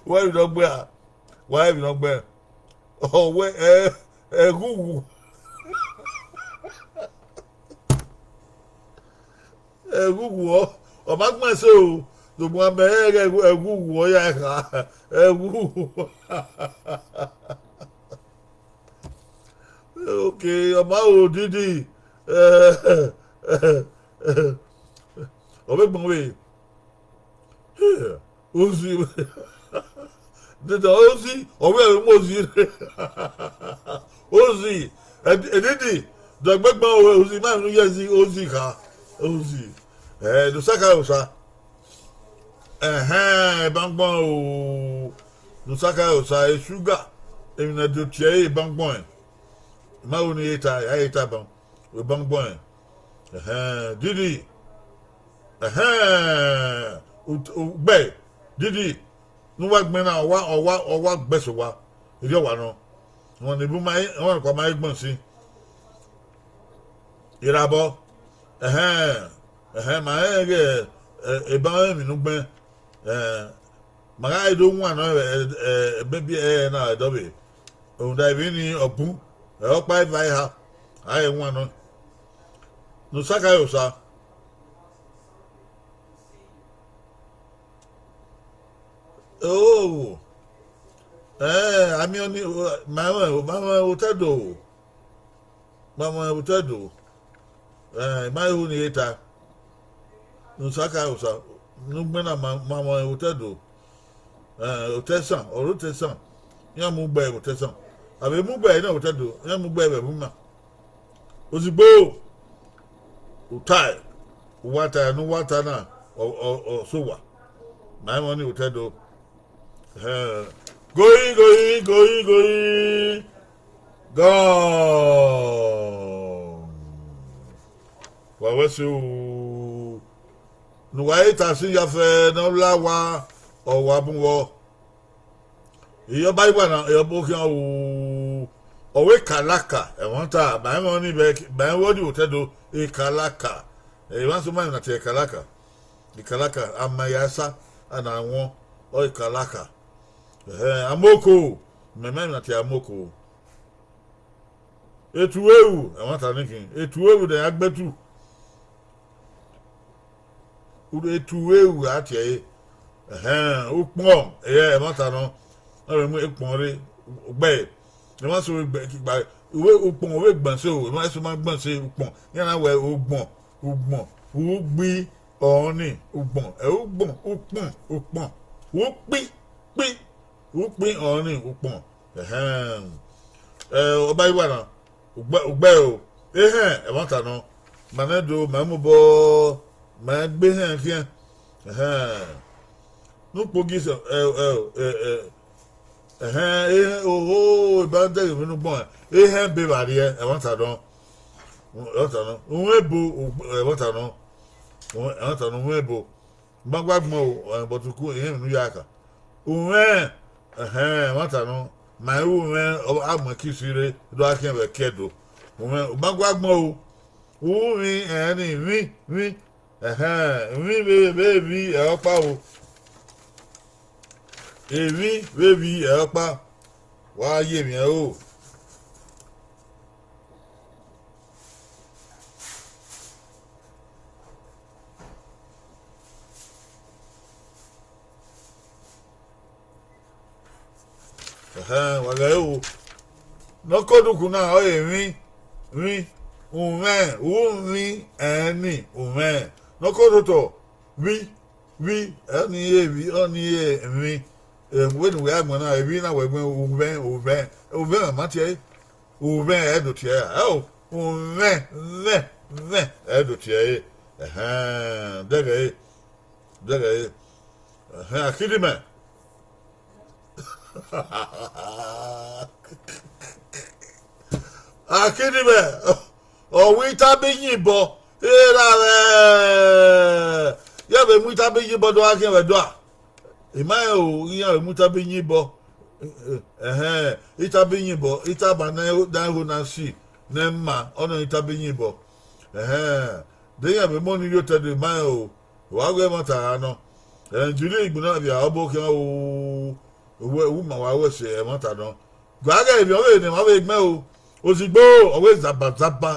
Wa emwi ne ọ gbe a, wa emwi ne ọ gbe. Ọ wẹ, ẹ, ẹghughu. Ẹghughu ọ, ọ ma gbẹn ẹse o, sokpan mẹ rẹn ighẹ ẹghughu ọ ya kha, ẹghughu. Ọma o, Didi, eh, ọ vbe gbọn vbe, Ozi, dede Ozi, ọ vbe mu Ozi, Ozi, Didi, dọgbegban, Ozi, ma emwi ne u ye zẹ, Ozi kha, Ozi, eh, ne Osaka Osa. Ẹhẹn, ebangbọn o, ne Osaka Osa, esuga, emwi ne a do tie ẹre ebangbọn, I ma ho ne I re ta, a re ta ban, ebangbọn, ẹhẹn, Didi, ẹhẹn, u, u gbe, Didi, ne uwa gbẹn na, ọ wa, ọ wa, ọ wa gbe ẹse owa, erriọ wa nọ, ọmwa ne bun ma, ọmwa ne ọkpa ma he gbọn sin, irabọ, ẹhẹn, ẹhẹn, ma rẹn ghe, eh, eban emwi ne u gbẹn, eh, ma gha do wan nọ, eh, eh, maybe, eh, na ẹdẹ ọvbe, rhunmwuda emwi ni ọ bun, ẹ, ọkpa eva eha, a he wan nọ, ne Osaka Osa. Oh, eh, a miẹn ọnii, ma mwẹ, ma mwẹ otọ Ẹdo, ma mwẹ otọ Ẹdo, eh, I ma he hu ne I re ta, ne Osaka Osa, ne u gbẹn na ma, ma mwẹ otọ Ẹdo, eh, otọ Ẹsan, ọre otọ Ẹsan, iran mu gbe vbe otọ Ẹsan, a vbe mu gbe na vbe otọ Ẹdo, iran mu gbe vbe ẹvbo ima. Ozigbo, u tae, u wa tae, ne u wa ta na, ọ, ọ, ọ sẹ owa, ma mwẹ ọnii vbe otọ Ẹdo. Ẹhẹn. Goi, goi, goi, goi. Gọn. Wa wẹ ẹse o. Ne uwa re ta sin ya fẹ ne ọ la owa, ọ wa bun vbọ. Iyọba iwa na, iyọba okhian o. Ọ wẹ ekalaka, ẹmwata, ma mwẹ ọnii vbe, ma mwẹ ọnii vbe otọ Ẹdo, ekalaka. Emwa sẹ ma na tie ekalaka. Ekalaka, ama ya sa, a na wọn, ọ ekalaka. Ẹhẹn, amoko, mẹ ma na tie amoko. Etueru, ẹmwata ni khin, etueru ne a gbe tu. Etueru a tie ẹre. Ẹhẹn, ukpọn, ẹyẹ, ẹmwata nọ, ọ vbe mu ukpọn rre, gbe, emwa sẹ vbe gbe, gba, uwe, ukpọn vbe gbọn ẹse o, emwa sẹ ma gbọn ẹse ukpọn, iran na wẹ ugbọn, ugbọn, ugbi, ọnii, ugbọn, ẹ, ugbọn, ukpọn, ukpọn, ukpi, kpi, ukpi, ọnii, ukpọn. Ẹhẹn. Ẹ, ọba iwa na, ugbe, ugbe o, ehẹn, ẹmwata nọ, ma nẹ do, ma mobọ, ma gbe ehẹn khian. Ẹhẹn. Ne ukpogi sẹ, ẹ, ẹ, ẹ, ẹ, ẹhẹn, ehẹn, oho, eba dẹghe emwi ne ugbọn, ehẹn be vba rriẹ, ẹmwata nọ, ẹmwata nọ, uhunmwu ebo, ẹmwata nọ, ẹmwata nọ, uhunmwu ebo. Ma gua gbọn o, but uku, ehẹn, emwi ne u ya kha. Umwẹ, ẹhẹn, ẹmwata nọ, ma i ru umwẹ, a mu ẹki si rre, do gha khian vbe ẹki Ẹdo. Umwẹ, u ma gua gbọn o. Uvwin, ẹnrẹn ni, vin, vin, ẹhẹn, vin vbe, vbe vbi ẹre ọkpa o. Evbi vbe vbi ẹre ọkpa. Wa ye emwi ẹre o. Ẹhẹn, wa ghẹ ru. Ne ọ ke odukun na ọre emwi, vbi, umwẹ, uvwin, ẹnrẹn ni, umwẹ. Ne ọ ke ototọ, vbi, vbi, ọnii re vbi, ọnii re emwi. Wẹ ne uwẹ gha gbẹn na, evbi na wẹ gbẹn, uvwẹ, uvwẹ, uvwẹ ma tie ẹre. Uvwẹ ẹ do tie ẹre ra? Ẹo, umwẹ, mwẹ, mwẹ ẹ do tie ẹre. Ẹhẹn, dẹghẹ ẹre, dẹghẹ ẹre. Ẹhẹn, akidimẹ. Akidimẹ, ọ wẹ Itabi Iyinbọ, erha mwẹ, ya vbe mu Itabi Iyinbọ do gha khian vbe Ẹdo a? I ma rẹn o, iran vbe mu Itabi Iyinbọ. Ẹhẹn, Itabi Iyinbọ, Itaba ne a ho na si ne ẹ ma, ọnii Itabi Iyinbọ. Ẹhẹn, de iran vbe mu ọnii rhie otọ Ẹdo, I ma rẹn o. Wa ghe ẹmwata gha nọ. Ẹn, Julie Igbinọvia, ọ bọ khian o, uwẹ, u ma wa ru ẹse ẹmwata nọ. Gua ghẹ emwi ọvbehe ne emwa vbe gbẹn o. Ozigbo, ọ wẹ zaba zaba.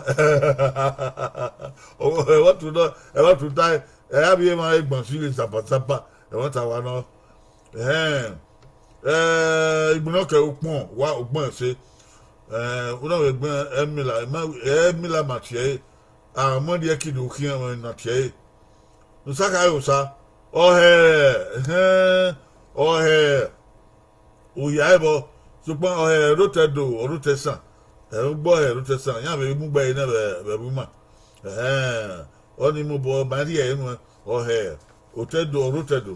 Ẹmwata nọ, ẹmwata tae, ẹ, avbe emwa egbọn si ghe zaba zaba. Ẹmwata wa nọ. Ẹhẹn. Ẹ, Igbinọkẹ ukpọn, wa ugbọn ẹse. Ẹn, u na vbe gbẹn Ẹmila, ma, Ẹmila ma tie ẹre, a mu ẹdẹ ẹki do khian ẹmwẹ ne a tie ẹre. Nusa Khare Osa, ọ hẹ, ẹhẹn, ọ hẹ, u hia ẹvbọ, sokpan ọ hẹ Ẹrotẹdo, Ọrotẹsan, ẹre ugbọ hẹ Ẹrotẹsan, iran vbe mu gbe ẹre nẹ vbe, vbe ẹvbo ima. Ẹhẹn, ọnii mobọ ma rhie ẹre nuẹn, ọ hẹ Otẹdo, Ọrotẹdo.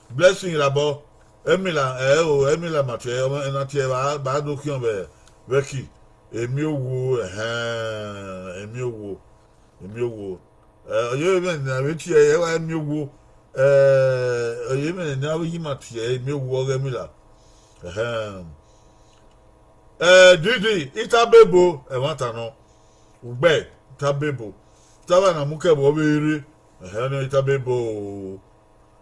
Blessing Irabọ, Ẹmila, ẹ o, Ẹmila ma tie ẹre, ọmọ ne a tie ẹre vbe, vbe a do khian vbe, vbe ẹki, Emiowuo, ẹhẹn, Emiowuo, Emiowuo. Ẹ, ọ ye mwẹ ne a vbe tie ẹre, ẹ wa Emiowuo, ẹ, ọ ye mwẹ ne a vbe yi ma tie ẹre, Emiowuo ọghe Ẹmila. Ẹhẹn. Ẹ, Didi, Itabebo, ẹmwata nọ, ugbẹ, Itabebo, Itabebo na mu kẹ vbe ọ vbe rre, ẹhẹn, ọnii Itabebo o.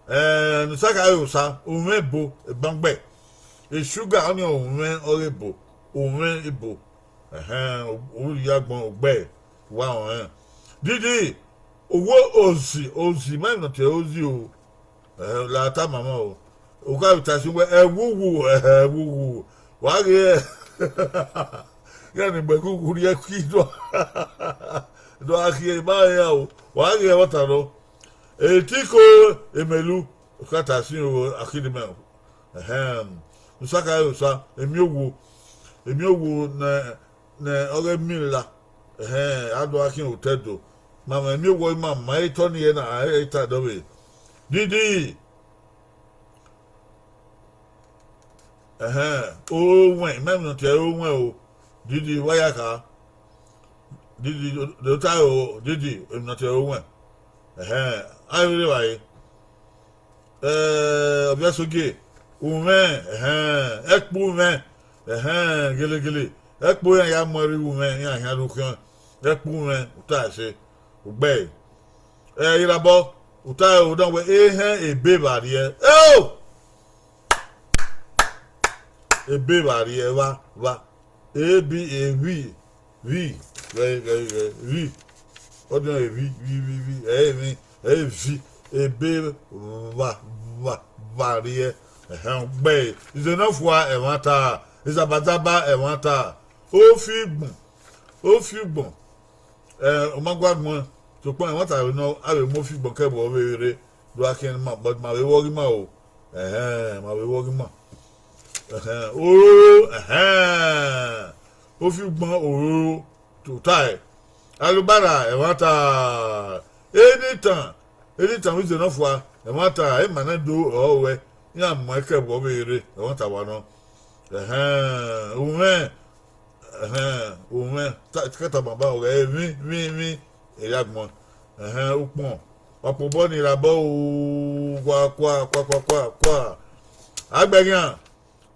Ẹ, Nusa Khare Osa, umwẹ ebo, egbangbe, esuga, ọnii umwẹ ọghe ebo, umwẹ ebo, ẹhẹn, u ya agbọn ugbẹ, wa rẹn. Didi, uwu ozi, ozi, ma emwi ne ọ tie ẹre ozi o. Ẹhẹn, la tama mwẹ o. U kha vbe ta sin wẹ, ẹwuwu, ẹhẹn, ẹwuwu. Wa ghe, iran ni gbe ẹwuwu rhie ẹki do, do gha khian ima iran o. Wa ghe ẹmwata nọ. Etiko emelu, u kha ta sin o, akhinnimẹ o. Ẹhẹn, Nusa Khare Osa, Emiowuo, Emiowuo ne, ne ọghe Ẹmila, ẹhẹn, a do gha khian Otẹdo. Ma mwẹ Emiowuo ima, ma i tọ ni ẹre na, a i ta dọvbe. Didi, ẹhẹn, Owẹn, ma emwi ne ọ tie ẹre Owẹn o. Didi, wa ya kha. Didi, de ota o, Didi, emwi ne ọ tie ẹre Owẹn. Ẹhẹn, a i vbe rre evbare. Ẹ, Ọviẹsogie, umwẹ, ẹhẹn, ẹkpo umwẹ, ẹhẹn, gelegele, ẹkpo iran ya mu ẹre umwẹ, iran khian do khian, ẹkpo umwẹ, u ta ẹse, ugbẹe. Ẹ, Irabọ, u ta ẹre o, dan wẹ ehẹn ebe vbe a rrie, eo! Ebe vbe a rrie, vba, vba, ebi, evbi, vbi, ghẹ, ghẹ, ghẹ, vbi, ọdiọn evbi, vbi, vbi, vbi, ẹ i emwi, ẹ i vi, ebe vba, vba, vba rrie, ẹhẹn, ugbẹe, ize ne ọ fua ẹmwata, izabazaba ẹmwata, ofigbọn, ofigbọn, ẹ, ọ ma gua gbọn, sokpan ẹmwata vbe nọ, a vbe mu ofigbọn kẹ vbe ọ vbe rre, do gha khian ima, but ma vbe vbe ọghe ima o, ẹhẹn, ma vbe vbe ọghe ima, ẹhẹn, ororo, ẹhẹn, ofigbọn ororo, tota ẹre, alubara ẹmwata, enitan, enitan vbe ize ne ọ fua ẹmwata, ima nẹ do ọ ruẹ, iran mu ẹkẹ vbe ọ vbe rre, ẹmwata wa nọ, ẹhẹn, umwẹ, ẹhẹn, umwẹ, ta, ta, ta, ma ba ọghẹ, emwi, emwi, emwi, erriagbọn, ẹhẹn, ukpọn, wa kpobọ ni ra bọ o, kua, kua, kua, kua, kua, kua, agbẹghian,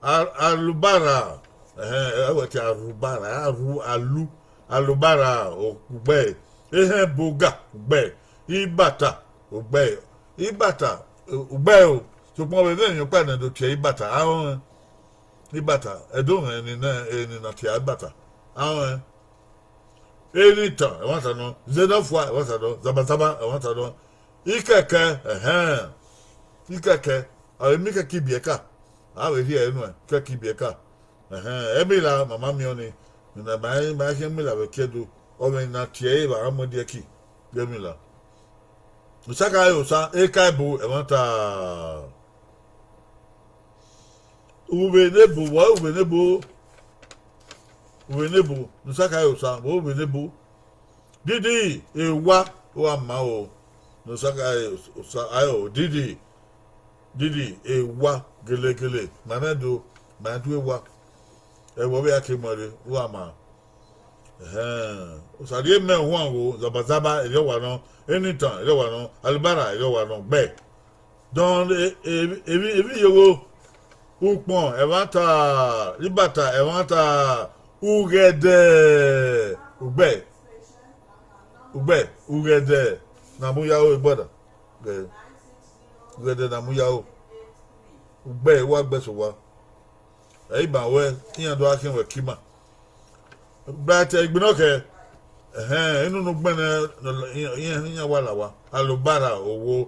a, alubara, ẹhẹn, ẹ wẹ tie arubara, aru, alu, alubara, o, ugbẹe, ehẹn boga, ugbẹe, ibata, ugbẹe, ibata, ugbẹe o, sokpan vbe emwi ọkpa ne do tie ibata, a rọnrẹn, ibata, ẹdẹ mwẹ eni ne, eni ne a tie ibata, a rọnrẹn. Enitan, ẹmwata nọ, ize ne ọ fua, ẹmwata nọ, zabazaba, ẹmwata nọ, ikẹkẹ, ẹhẹn, ikẹkẹ, a vbe miẹn ikẹkẹ ibiẹka, a vbe rhie ẹre nuẹn, ikẹkẹ ibiẹka, ẹhẹn, ẹmila, ma ma miẹn ọnii, ne ma, ma khian mila vbe ẹki Ẹdo, ọ mwẹ ne a tie ẹre vbe a mu ẹdẹ ẹki, ẹmila. Osa Khare Osa, eka ebo, ẹmwata. Uvbe ne ebo, vbọ uvbe ne ebo, uvbe ne ebo, ne Osa Khare Osa, vbọ uvbe ne ebo. Didi, ewa, wa ma o, ne Osa Khare Osa, ayo, didi, didi, ewa, gelegele, ma nẹ do, ma do ewa. Ẹvbo vbe a ke mu ẹre, wa ma. Ẹhẹn, Osa rhie mẹ huan gho, zabazaba, erriọ wa nọ, enitan, erriọ wa nọ, alubara, erriọ wa nọ, gbẹ. Dọn, e, e, emwi, emwi yogho, ukpọn, ẹmwata, ibata, ẹmwata, ughẹdẹ, ugbẹ, ugbẹ, ughẹdẹ, na mu ya ro egbọda, ughẹdẹ na mu ya ro, ugbẹ, wa gbẹ sẹ owa. Ẹ i ban wẹ, iran do gha khian wẹ ke ima. Bright Egbenọkhẹ, ẹhẹn, inu ne ugbẹn nẹ, iran, iran wa la owa. Alobara, owo,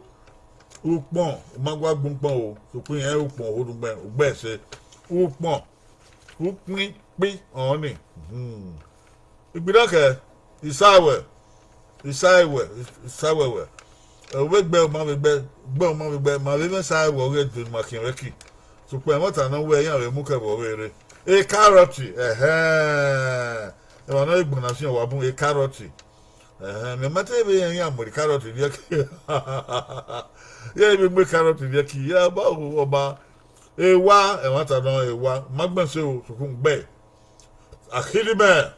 ukpọn, u ma gua gbẹn ukpọn o, sokpan irẹn ukpọn oho ne ugbẹn, ugbẹn ẹse, ukpọn, Ukpin kpi ọnrẹn ni. Igbinna kẹ, Isawẹ, Isawẹ, Isawẹwẹ. Ọ vbe gbe ọ ma vbe gbe, gbe ọ ma vbe gbe, ma vbe mwẹ Isawẹwẹ ọghe Edo ne ima khian vbe ẹki. Sokpan ẹmwata ne ọ wẹ iran vbe mu kẹ vbe ọvbehe rre. Ekarọti, ẹhẹn. Emwa ne ọ re egbọn na fian wa bun ekarọti. Ẹhẹn, mẹ ma te vbe rẹn iran mu ekarọt rrie ẹki. Iran vbe mu ekarọt rrie ẹki, iran ba ru ọba. Ewa, ẹmwata nọ, ewa, ma gbẹn ẹse o, sokpan gbe. Akhidimẹ,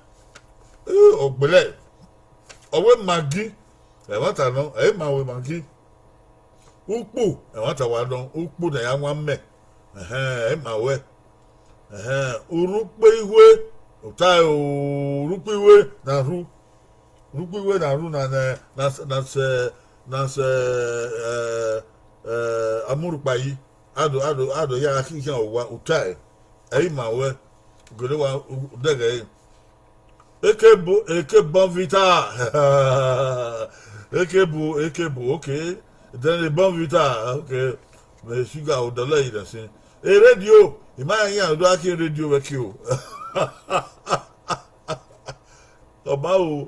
ọ gbele. Ọ wẹ Maggi, ẹmwata nọ, ẹ i ma wẹ Maggi. Ukpu, ẹmwata wa nọ, ukpu ne a ya wan mẹ. Ẹhẹn, ẹ i ma wẹ. Ẹhẹn, urhukpe ihue, ọ ta o, urhukpe ihue na rhu. Urhukpe ihue na rhu na nẹ, na s-, na sẹ, na sẹ, ẹ, ẹ, amurhukpa yi. Ado, ado, ado ya gha khian owa, ọ ta ẹre. Ẹ i ma wẹ, gele wa, u dẹghẹ ẹre. Eke bu, eke Bonvita. Eke bu, eke bu, okay. Then the Bonvita, okay. Mẹ sugar odọlẹ yi da sin. E radio, I ma rẹn iran do gha khian radio vbe ẹki o. Ọ ma ru,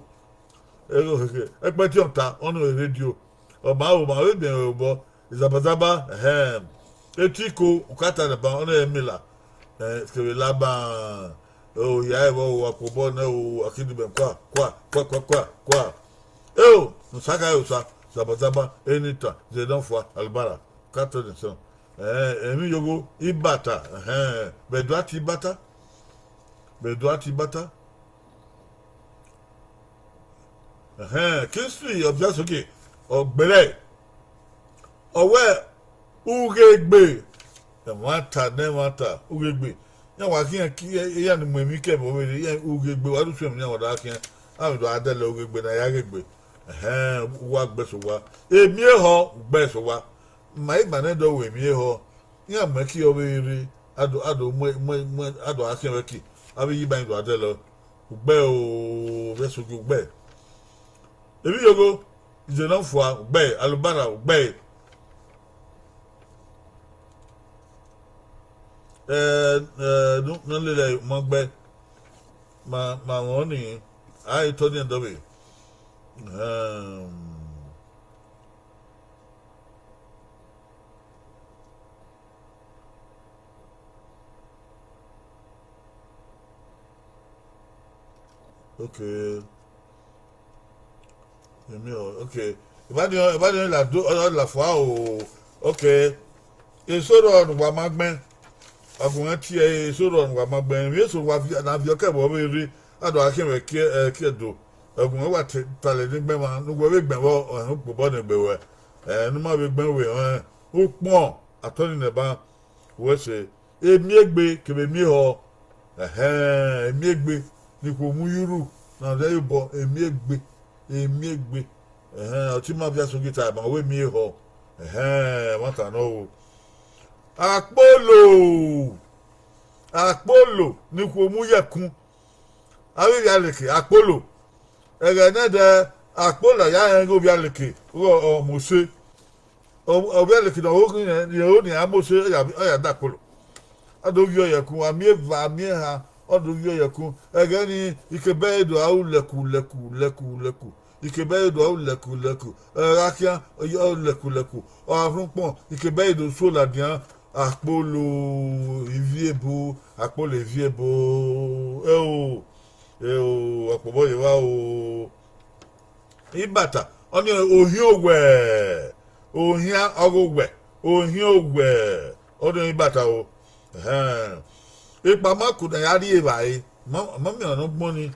ẹkpẹti ọta, ọnii e radio. Ọ ma ru, ma vbe biẹ mwẹ obọ. Izabazaba, ẹhẹn. Etiko, ukata nẹban, ọnii e Mila. Eh, kevbe Laban, o, hia ẹvbo, o, Akpobọ nẹ, o, Akhidimẹ, kua, kua, kua, kua, kua, kua. Eo, ne Osa kha re Osa, Zabazaba, Enitan, Izenọfua, Alubara, Katọnisọn. Eh, emwi yogho, Ibata, ẹhẹn, vbe ẹdua te Ibata, vbe ẹdua te Ibata. Ẹhẹn, Kingsley Ọbiasogie, ọ gbele. Ọ wẹ, ughegbe, ẹmwata ne ẹmwata, ughegbe. Iran wa khian ki, iran ni mu emwi ke ẹvbo vberriọ, iran ughegbe, wa do suẹn emwi ne iran wa da khian, a vbe do a dẹlẹ ughegbe ne a ya ghegbe. Ẹhẹn, uwa gbe ẹse owa. Emiẹhọ, u gbe ẹse owa. Ma ima nẹ dọ wẹ emiẹhọ. Iran mu ẹki ọvbehe rre, a do, a do mu, mu, mu, a do a khian vbe ẹki, avbe iye ima do a dẹlẹ. U gbe o, vbe ẹse ogie u gbe. Emwi yogho, Izenọfua, u gbe, Alubara, u gbe. Ẹ, ẹ, ne, ne ọ lele ma gbe, ma, ma mwẹ ọnii, a i tọ ọnii ẹdẹ ọvbehe. Ẹm, Okay. Emi o, okay. Evbaniọn, evbaniọn la do, ọ la fua o. Okay. Eso rrọọ ne uwa ma gbẹn. Agbọn mwẹ tie ẹre, eso rrọọ ne uwa ma gbẹn. Emwi eso wa viọ, na viọ kẹ vbe ọvbehe rre, a do gha khian vbe ẹki, ẹki Ẹdo. Agbọn mwẹ wa te, talẹ ne I gbẹn mwa, ne uwẹ vbe gbẹn vbọ, ọnrẹn ukpobọ ne egbe ruẹ. Ẹ, ne u ma vbe gbẹn vbe ọnrẹn, ukpọn, atọni nẹ ban, wẹ sẹ. Emiegbe kevbe emiehọ, ẹhẹn, emiegbe ne ikhuo mu ye urhu, ne a rhie ẹre obọ, emiegbe, emiegbe, ẹhẹn, ọtẹn ima Ọbiasogie ta ma wẹ emiehọ, ẹhẹn, ẹmwata nọ o. Akpolo, akpolo ne ikhuo mu ye ẹkun, avbe ivbialeke, akpolo, ẹghẹ nẹdẹ, akpolo ya rẹn ighe ovbialeke, ọ, ọ mose. Ọ, ovbialeke ne ọ ho khin nẹ, ne ọ ho ne iran mose, ọ ya, ọ ya da akpolo. A do viọ ye ẹkun, a miẹn eva, a miẹn eha, ọ do viọ ye ẹkun. Ẹghẹ nii, ikebe ẹre do a ru lẹku, lẹku, lẹku, lẹku. Ikebe ẹre do a ru lẹku, lẹku. Ọ gha khian, ọ ru lẹku, lẹku. Ọ gha rhun ukpọn, ikebe ẹre do so ladian, akpolo ivie ebo, akpolo ivie ebo. Ẹo, ẹo, ọkpobọ ye evba o. Ibata, ọnii ohiẹn owẹ, ohiẹn ọghe owẹ, ohiẹn owẹ, ọnii ibata o. Ẹhẹn. Ekpamaku ne a ya rri evbare, ma, ma miẹn ọnọgbọn ni,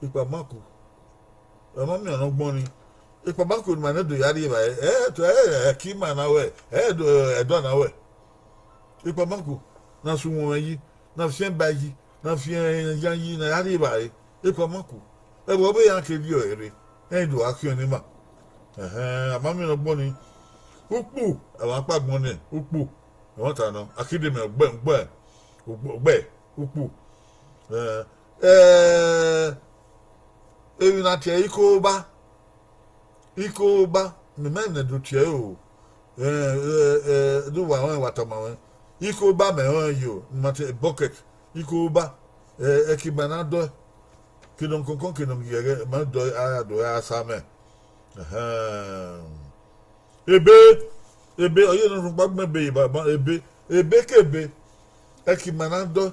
ekpamaku, ẹ ma miẹn ọnọgbọn ni. Ekpamaku ne ima nẹ do ya rri evbare, ẹ, ẹ, ẹ, ẹki ima na wẹ, ẹ, ẹdọ, ẹdọ na wẹ. Ekpamaku, na sẹ uwọnmwẹ yi, na fian ba yi, na fian iyan yi, ne a ya rri evbare, ekpamaku, ẹvbo ọvbehe iran ke rri ọre rre, ẹi do gha khian ne ima. Ẹhẹn, a ma miẹn ọnọgbọn ni, ukpu, ẹmwẹ akpa agbọn nẹ, ukpu, ẹmwata nọ, akidemẹ, ugbẹ, ugbẹ, ugbẹ, ukpu. Ẹ, ẹ, emwi ne a tie ẹre ikoba, ikoba, mẹ ma nẹ do tie ẹre o. Ẹ, ẹ, ẹ, do wa rẹn wa tama mwẹ. Ikoba mẹ rẹn yo, ne ima tie bucket. Ikoba, ẹ, ẹki ma na dọe, ke nọ kọnkọn, ke nọ giẹghẹ, ma dọe, a ya dọe, a sa mẹ. Ẹhẹn. Ebe, ebe, ọ ye ne ọ rhọkpa gbẹn ebe, ebe, ebe ke ebe, ẹki ma na dọe,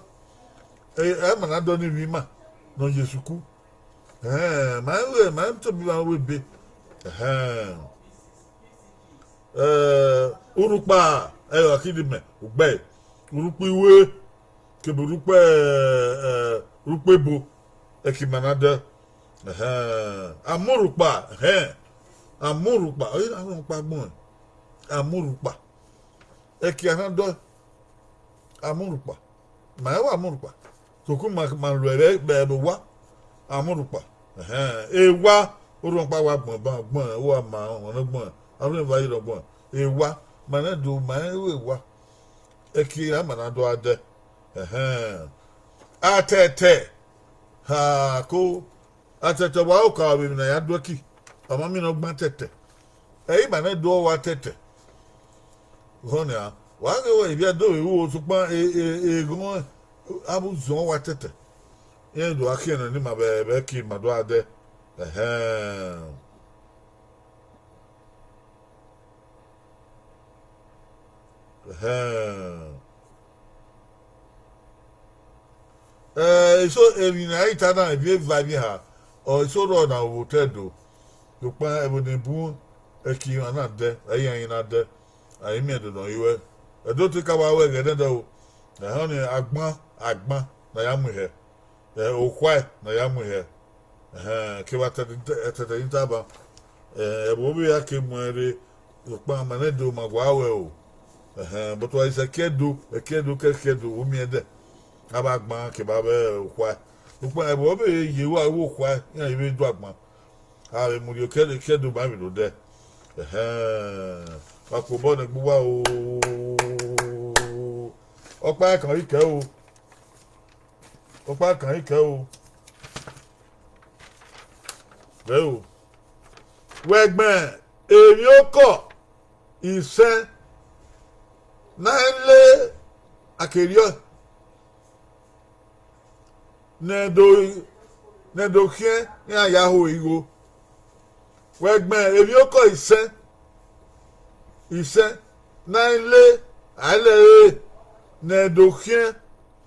ẹ, ẹ ma na dọe ne ivbi ima ne ọ ye esuku. Ẹhẹn, ma i ru, ma i tobọ ima ru ebe. Ẹhẹn. Ẹ, urhukpa, ẹ, ọ kidimẹ, ugbẹe, urhukpa iwe, kevbe urhukpa, ẹ, urhukpa ebo, ẹki ma na dọe. Ẹhẹn, amurhukpa, ẹhẹn, amurhukpa, ọ ye ne amurhukpa gbọẹn, amurhukpa, ẹki a na dọe, amurhukpa, ma i ru amurhukpa, sokpan ma, ma lo ẹre vbe, vbe owa, amurhukpa, ẹhẹn, ewa, orhọkpa wa gbọẹn, ba gbọẹn, uwa ma ọmọ ne gbọẹn, arhin eva ye ne gbọẹn, ewa, ma nẹ do, ma i ru ewa, ẹki a ma na do a dẹ, ẹhẹn, atẹtẹ, ha ko, atẹtẹ wa oka vbe emwi ne a ya do ẹki, ọ ma miẹn ne ọ gban tẹtẹ, ẹ i ma nẹ do ọ wa tẹtẹ. Họn nia, wa ghe wẹ ivbi Ẹdo vbe ru o, sokpan e, e, eghọn avbe uzọn wa tẹtẹ, iran do gha khian nọ ne ima vbe, vbe ẹki ma do a dẹ. Ẹhẹn. Ẹhẹn. Ẹ, eso emwi ne a i ta na, ivbi eva ivbi eha, ọ eso rrọọ ne a vbe otọ Ẹdo, sokpan ẹvbo ne bun ẹki iran na dẹ, ẹ i iran na dẹ, a i miẹn ẹdẹ ne ọ ye ruẹ. Ẹdo te ka wa ru ẹghẹ nẹdẹ o, ẹhẹn, ọnii agban, agban ne a ya mu ihẹ, ẹ, okhuae ne a ya mu ihẹ, ẹhẹn, kevbe atẹtẹ, ẹtẹtẹ ni ta ban, ẹ, ẹvbo vbe a ke mu ẹn rre, sokpan ma nẹ do ma wa ruẹ o, ẹhẹn, but wa i sẹ ẹki Ẹdo, ẹki Ẹdo ke ẹki Ẹdo, u miẹn dẹ, avbe agban kevbe avbe okhuae, sokpan ẹvbo vbe ye wa ru okhuae, iran i vbe do agban, a vbe mu rhie ẹki Ẹdo, ẹki Ẹdo ma vbe do dẹ, ẹhẹn, wa kpe obọ nẹ gbe uwa o, ọkpa ẹkan i kẹ o. Ọkpa kan i kẹ o. Vẹ o. Wẹ gbẹn emwi okọ isẹn ne a i le akerriọ ne do, ne do khian iran ya ho igho. Wẹ gbẹn emwi okọ isẹn, isẹn ne a i le, a i le ẹre ne do khian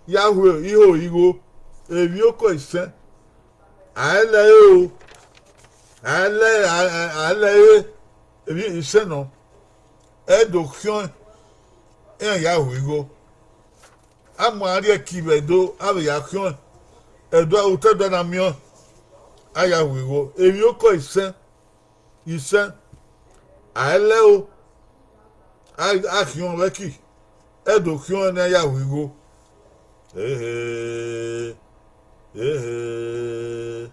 ya hu iho igho, emwi okọ isẹn, a i le ẹre o, a i le, a i le ẹre, emwi isẹn nọ, ẹ do khian iran ya hu igho. A mu a rhie ẹki vbe Ẹdo, a vbe ya khian, Ẹdo, otọ Ẹdo na miẹn, a ya hu igho, emwi okọ isẹn, isẹn, a i le ẹre o, a, a khian vbe ẹki, ẹ do khian ne a ya hu igho. Ehe, ehe,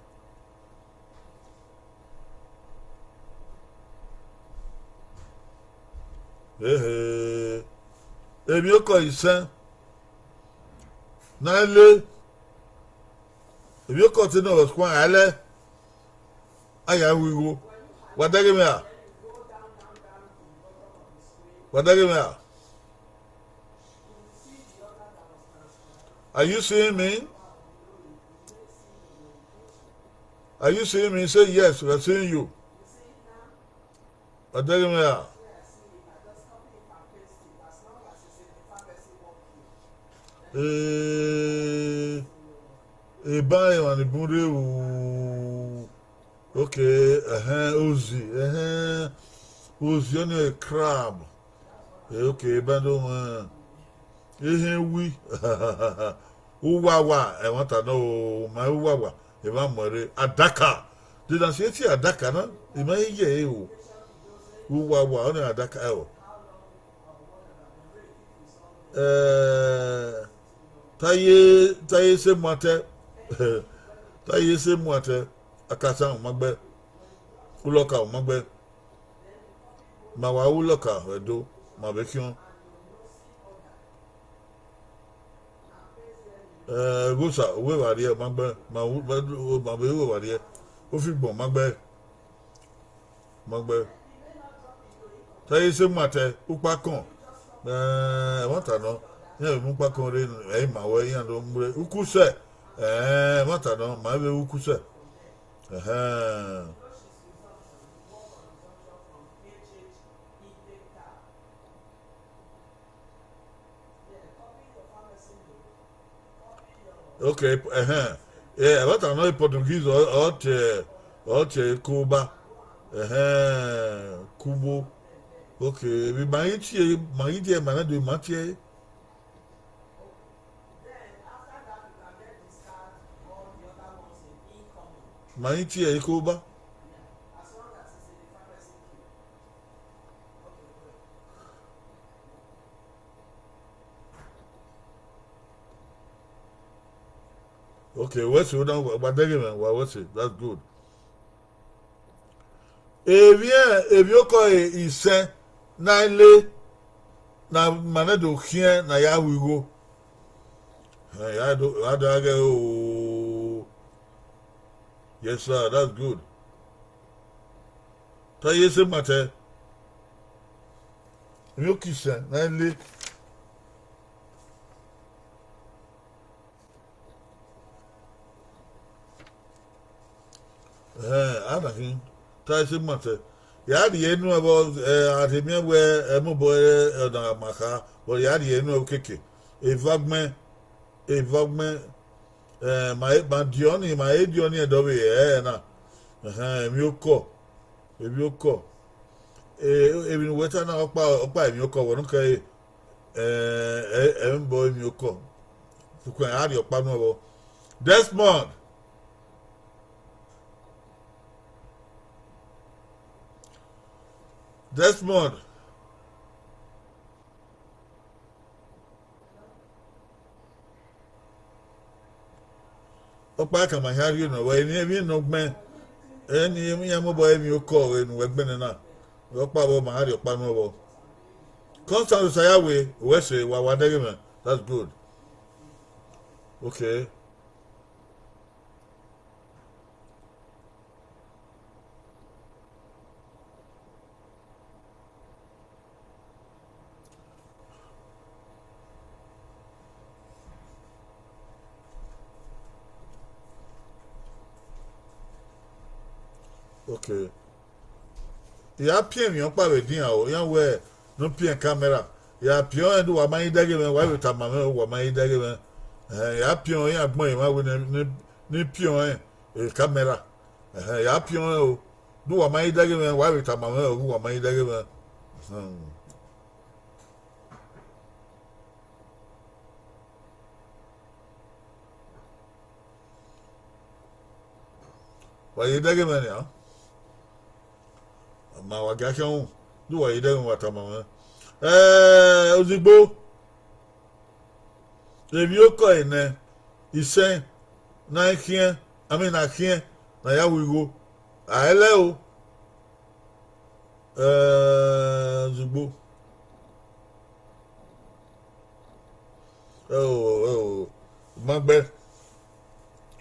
ehe, emwi okọ isẹn ne a i le, emwi okọ te nọ vbe ẹkhuan a i le, a ya hu igho. Wa dẹghe mwẹ ra? Wa dẹghe mwẹ ra? Are you seeing me? Are you seeing me? Say yes, we are seeing you. Wa dẹghe mwẹ ra? Ee, eban emwa ni bun rre o. Okay, ẹhẹn, ozi, ẹhẹn, ozi ọnii crab. Eh, okay, eban do mwẹ. Ehe wi. Uwawa, ẹmwata nọ o, ma uwawa, emwa muẹn rre. Adaka. Dena si eti adaka na, ima i ye ẹre o. Uwawa, ọnii adaka ẹo. Eh, taye, taye se muatẹ. Taye se muatẹ. Akasan u ma gbe. Ulọka u ma gbe. Ma wa ru ulọka vbe Ẹdo, ma vbe khian. Eh, Ẹghosa, uwu evba rriẹ, u ma gbe. Ma ru, ma vbe ru evba rriẹ. Ofigbọn, u ma gbe. Ma gbe. Te a i se muatẹ, ukpakọn, eh, ẹmwata nọ. Iran vbe mu ukpakọn rre, ẹ i ma wẹ iran do mu rre ukusẹ. Ẹẹn, ẹmwata nọ, ma vbe re ukusẹ. Ẹhẹn. Okay, ẹhẹn. Eh, ẹmwata nọ Portuguese, ọ, ọ tie, ọ tie Cuba. Ẹhẹn, Kubo. Okay, emwi ma ghi tie, ma ghi die, ma na do ma tie. Ma ghi tie ẹre Cuba. Okay, wẹ se na wa dẹghe mwẹ, wa wẹ se, that's good. Emwi, emwi okọ isẹn ne a i le, ne a ma nẹ do khiẹn ne a ya ru igho. Ẹn, ya do, ya do gha ghẹ o. Yes, sir, that's good. Te a ye se ma tẹ. Emwi okọ isẹn ne a i le. Ẹhẹn, a na khin, te a i se ma tẹ. Ya rhie enu ẹvbo, ẹ, a rhie miẹn wẹ ẹ mobọ ẹre, ẹ, ọna ma kha, but ya rhie enu ẹvbo keke. Evagbẹn, evagbẹn, ẹ, ma, ma diọ ni, ma he diọ ni ẹdẹ ọvbehe ẹre na. Ẹhẹn, emwi okọ, emwi okọ. E, emwi ne uwẹ ta na, ọkpa, ọkpa emwi okọ, wẹ nọ kẹ ẹre. Ẹ, ẹ, ẹ i bọ emwi okọ. Sokpan a rhie ọkpa nuẹn vbọ. Desmond. Desmond. Ọkpa tama hia rhie nọ, wẹ eni emwi nọ gbẹn, eni iran mobọ emwi okọ vbe ne uwẹ gbẹnnẹ na, ọkpa vbọ ma rhie ọkpa nuẹn vbọ. Constant Osayawe, wẹ se, wa wa dẹghe mwẹ, that's good. Okay. Okay. I ya piẹn emwi ọkpa vbe edian o, iran wẹ ne u piẹn camera. I ya piẹn ọnrẹn, de uwa ma ghi dẹghe mwẹ, wa vbe tama mwẹ, uwa ma ghi dẹghe mwẹ. Ẹhẹn, I ya piẹn ọnrẹn, iran gbẹn emwa wẹ ne, ne, ne I piẹn ọnrẹn, e camera. Ẹhẹn, I ya piẹn ọnrẹn o. De uwa ma ghi dẹghe mwẹ, wa vbe tama mwẹ, uwa ma ghi dẹghe mwẹ. Hmm. Wa ye dẹghe mwẹ nian. Ma wa gia khian ru, de uwa ye dẹghe mwẹ, wa tama mwẹ. Ẹ, ozigbo, emwi okọ ẹre nẹ, isẹn, ne a i khiẹn, I mean, ne a khiẹn, ne a ya ru igho, a i lẹ o. Ẹ, ozigbo. Ẹ o, ẹ o, u ma gbe,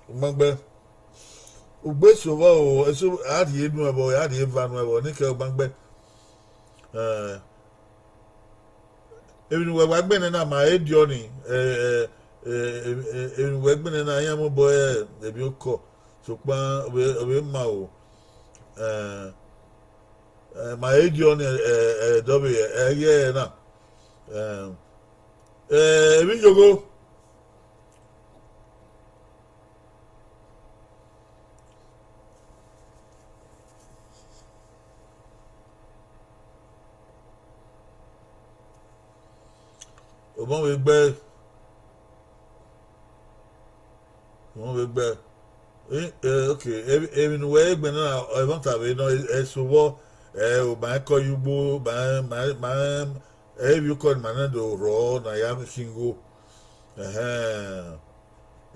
u ma gbe. Ugbe eso vbọ o, eso a rhie enu ẹvbo, a rhie eva nu ẹvbo, ne kẹ u ma gbe. Ẹ, emwi ne uwẹ wa gbẹnnẹ na, ma he diọ ni, ẹ, ẹ, ẹ, emwi ne uwẹ gbẹnnẹ na, iran mobọ emwi okọ, sokpan ọ vbe, ọ vbe ma o, ẹ, ẹ, ma he diọ ni, ẹ, ẹ, ẹdẹ ọvbehe ẹre na, ẹ, ẹ, emwi yogho. Obọ vbe gbe, obọ vbe gbe. Eh, eh, okay, emwi, emwi ne uwẹ he gbẹnnẹ na, ẹmwata vbe nọ, eso vbọ, ẹ, ma kọ ye ugbo, ma, ma, ma, ẹ, emwi okọ ne ima na do rrọọ ne a ya khin igho. Ẹhẹn.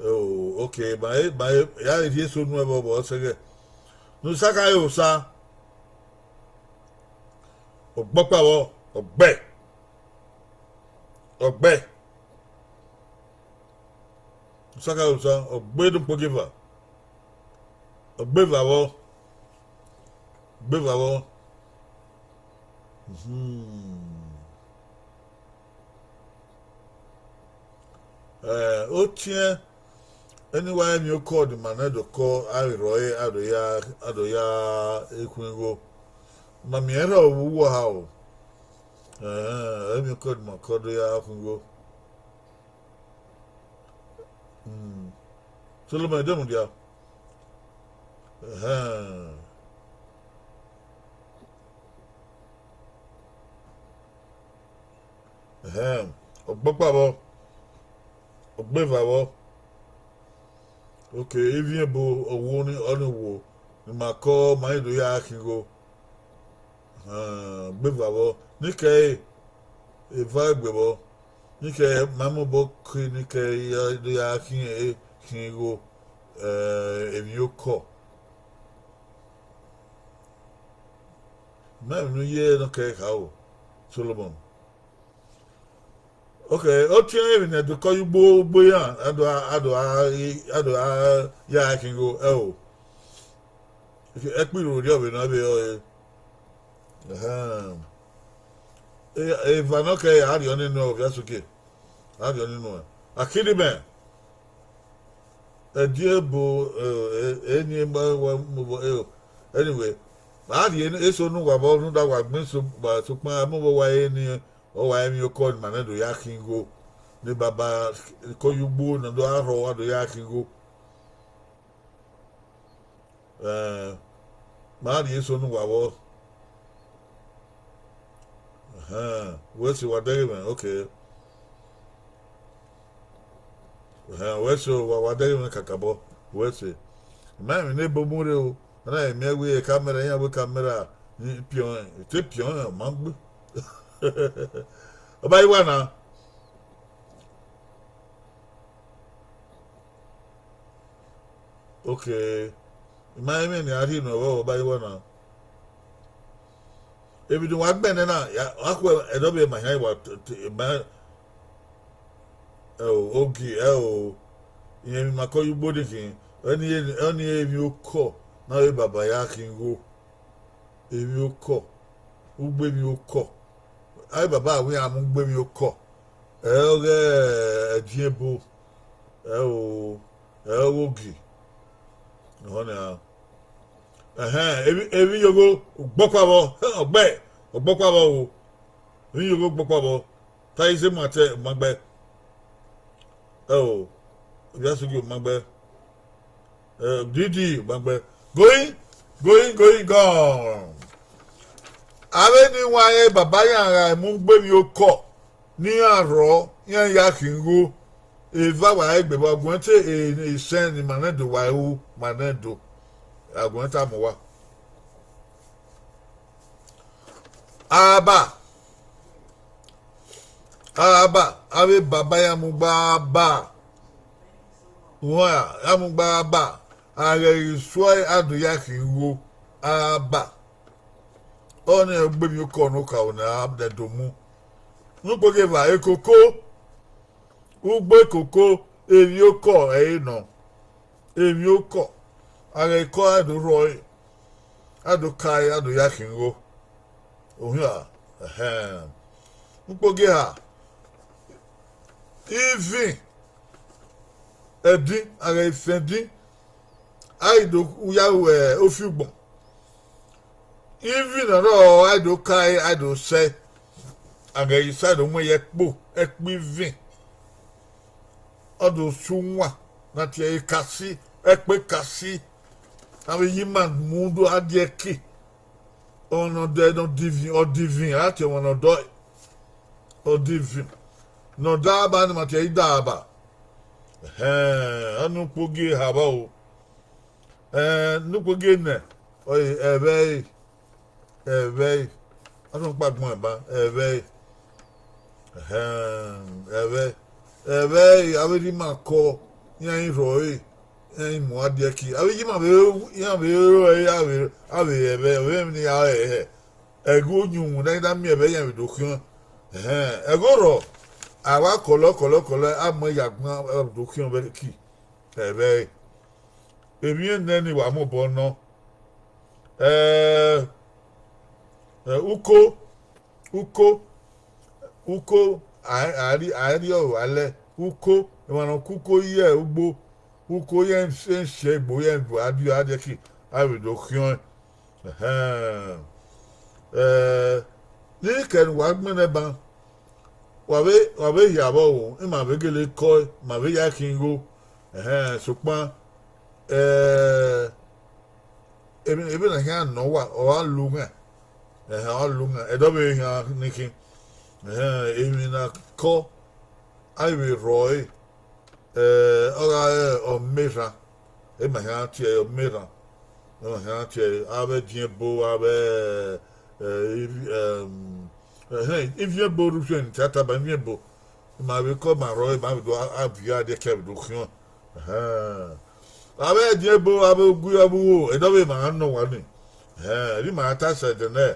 O, okay, ma, ma, ya rhie eso nuẹn vbọ, vbọ sẹghẹ. Ne Osa khare Osa. Ọ gbe ọkpa vbọ, ọ gbe. Ọ gbe. Osa khare Osa, ọ gbe ne ukpogieva. Ọ gbe eva vbọ. Gbe eva vbọ. Mhm. Otiẹn, eni wa emwi okọ ne ima nẹ do kọ, a vbe rrọọ ẹre, a do ya, a do ya khuan igho. Ma miẹn rrọọ vbe uwu ọha o. Emwi okọ ne ima kọ do ya khuan igho. Solomọn, de mudia. Ẹhẹn. Ẹhẹn, ọgbọkpa vbọ, ọgbeva vbọ. Ok, ivbi ebo ọvbo ni, ọnii wo, ne ima kọ, ma i do ya khin igho. Ẹhẹn, ọgbeva vbọ, ne I kẹre, eva egbe vbọ, ne I kẹre, ma i mobọ ke ne I kẹre ya do ya khin, khin igho, eh, emwi okọ. Ma emwi ne u ye ne ọ kẹre kha o, Solomọn. Ok, otiẹn emwi ne ẹdokọ ye ugbo, ugbo iran, a do a, a do a, a do a ya khin igho, ẹo. Ẹkpiroro rriọ vbe ne ọ vbe ọre. Ẹhẹn. E, eva ne ọ kẹre, a rhie ọnii nuẹn, ovbi Asuke. A rhie ọnii nuẹn. Akidimẹ. Ẹdẹ ebo, eh, eh, eni ma wa mu vbọ, eh, anyway, a rhie eso ne uwa vbọ rhunmwuda wa gbẹn so, wa sokpan a mu vbọ wa re ni, ọ wa emwi okọ ne ima nẹ do ya khin igho, ne baba kọ ye ugbo ne ọ do gha rhọ, wa do ya khin igho. Eh, ma rhie eso ne uwa vbọ. Ẹhẹn, wẹ ẹse wa dẹghe mwẹ, ok. Ẹhẹn, wẹ ẹse wa, wa dẹghe mwẹ kakabọ, wẹ ẹse. I ma emwi ne ebo mu rre o, a na miẹn wẹ camera, iran wẹ camera ni piọn, te piọn, ọ ma gbe. Ọ ba i wa na. Ok, I ma emwi ne a rhie nọ vbe ọ ba i wa na. Emwi ne uwa gbẹn nẹ na, ya, a khu ẹdẹ ọvbehe ma hia wa te, te, ma, ẹo, ogie, ẹo, irẹn emwi ma kọ ye ugbo ni khin, ọnii, ọnii emwi okọ, na vbe baba ya khin igho. Emwi okọ, ugbo emwi okọ. Avbe baba wẹ iran mu ugbo emwi okọ. Ẹ ọghe ẹdiẹn ebo, ẹ o, ẹ ọghe ogie. Ọhọn nian. Ẹhẹn, emwi, emwi yogho, ọgbọkpa vbọ, ọgbẹ, ọgbọkpa vbọ o. Emwi yogho ọgbọkpa vbọ. Ta ise ma te ma gbe. Ẹo, ovbi Asugi ma gbe. Eh, Didi ma gbe. Going, going, going, gone. Avbe ni wa rẹn baba iran gha mu ugbo emwi okọ, ne iran rrọọ, iran ya khin igho. Eva wa egbe vbe aguẹn te, e, isẹn ne ima nẹ do wa ru, ma nẹ do. Aguẹn tama uwa. Aba, aba, avbe baba iran mu gba aba. Uwa, iran mu gba aba. A ghẹ ghi suẹe, a do ya khin igho, aba. Ọnii ugbo emwi okọ ne okaro ne a do mu. Ne ukpoghieva, ekoko, ugbo ekoko, emwi okọ ẹre nọ. Emwi okọ, a ghẹ kọ, a do rrọọ ẹre, a do ka ẹre, a do ya khin igho. Ohian, ẹhẹn. Ukpogieha, ivin, ẹdin, a ghẹ fian ẹdin, a i do ya ru, eh, ofiugbọn. Ivin ne ọ rrọọ, a i do ka ẹre, a i do sẹ, a ghẹ i sa do mu ẹre ye ẹkpo, ẹkpo ivin. Ọ do su wan, na tie ẹre ekasi, ẹkpo ekasi. Avbe iye ima mu do a die ẹki. Ọmwa ne ọ dẹ ne ọ divin, ọ divin, a tie ọmwa ne ọ dọe, ọ divin. Ne ọ da aba ne ima tie ẹre idaba. Ẹhẹn, ọnii ukpogieha vbọ o. Ẹn, ne ukpogieha nẹ, ọre ẹvbo ẹre. Ẹvbo ẹre, a tọn kpa agbọn ẹba, ẹvbo ẹre. Ẹhẹn, ẹvbo ẹre, ẹvbo ẹre, avbe rhie ima kọ, iran i rrọọ ẹre, iran i mu a die ẹki. Avbe iye ima vbe, iran vbe rrọọ ẹre, a vbe, a vbe re ẹvbo ẹre, ọ vbe emwi ne I ra rẹrẹ hẹ. Ẹghẹ uyunmwu ne a i na miẹn ẹvbo ẹre, iran vbe do khian. Ẹhẹn, ẹghẹ orhọ, a wa kọlọ, kọlọ, kọlọ, a mu ẹre ye agbọn, a do khian vbe ẹki. Ẹvbo ẹre. Emwi nẹ ne wa mobọ nọ. Ẹ, ẹ, uko, uko, uko, a, a rri, a rri ọvba lẹ, uko, emwa ne ọ ku uko ye ugbo, uko ye ẹse egbe, ye ẹvbo, a die, a die ẹki, a vbe do khiọnrẹn. Ẹhẹn. Eh, ne I kẹ ne uwa gbẹnnẹ ban, wa vbe, wa vbe hia vbe ọvbo, ima vbe gele kọe, ima vbe ya khian igho. Ẹhẹn, sokpan, eh, emwi, emwi na khian nọ wa, ọ gha lu mwẹ. Ẹhẹn, ọ gha lu mwẹ, ẹdẹ ọ vbe khian ni khin. Ẹhẹn, emwi na kọ, a vbe rrọọ ẹre, eh, ọ gha re ọmọ erhan, ima khian tie ẹre ọmọ erhan, ima khian tie ẹre, avbe ẹdiẹn ebo, avbe, eh, ivi-, ẹm, ẹhẹn, iviẹn ebo rre ufian ni, te a tama iviẹn ebo, ima vbe kọ, ima rrọọ, ima vbe do a, a viọ a die ẹki, a vbe do khian. Ẹhẹn. Avbe ẹdiẹn ebo, avbe ugu, avbe ugho, ẹdẹ ọ vbe ima gha nọ wa ni. Ẹhẹn, erha ima gha ta sẹ ẹdẹ nẹ.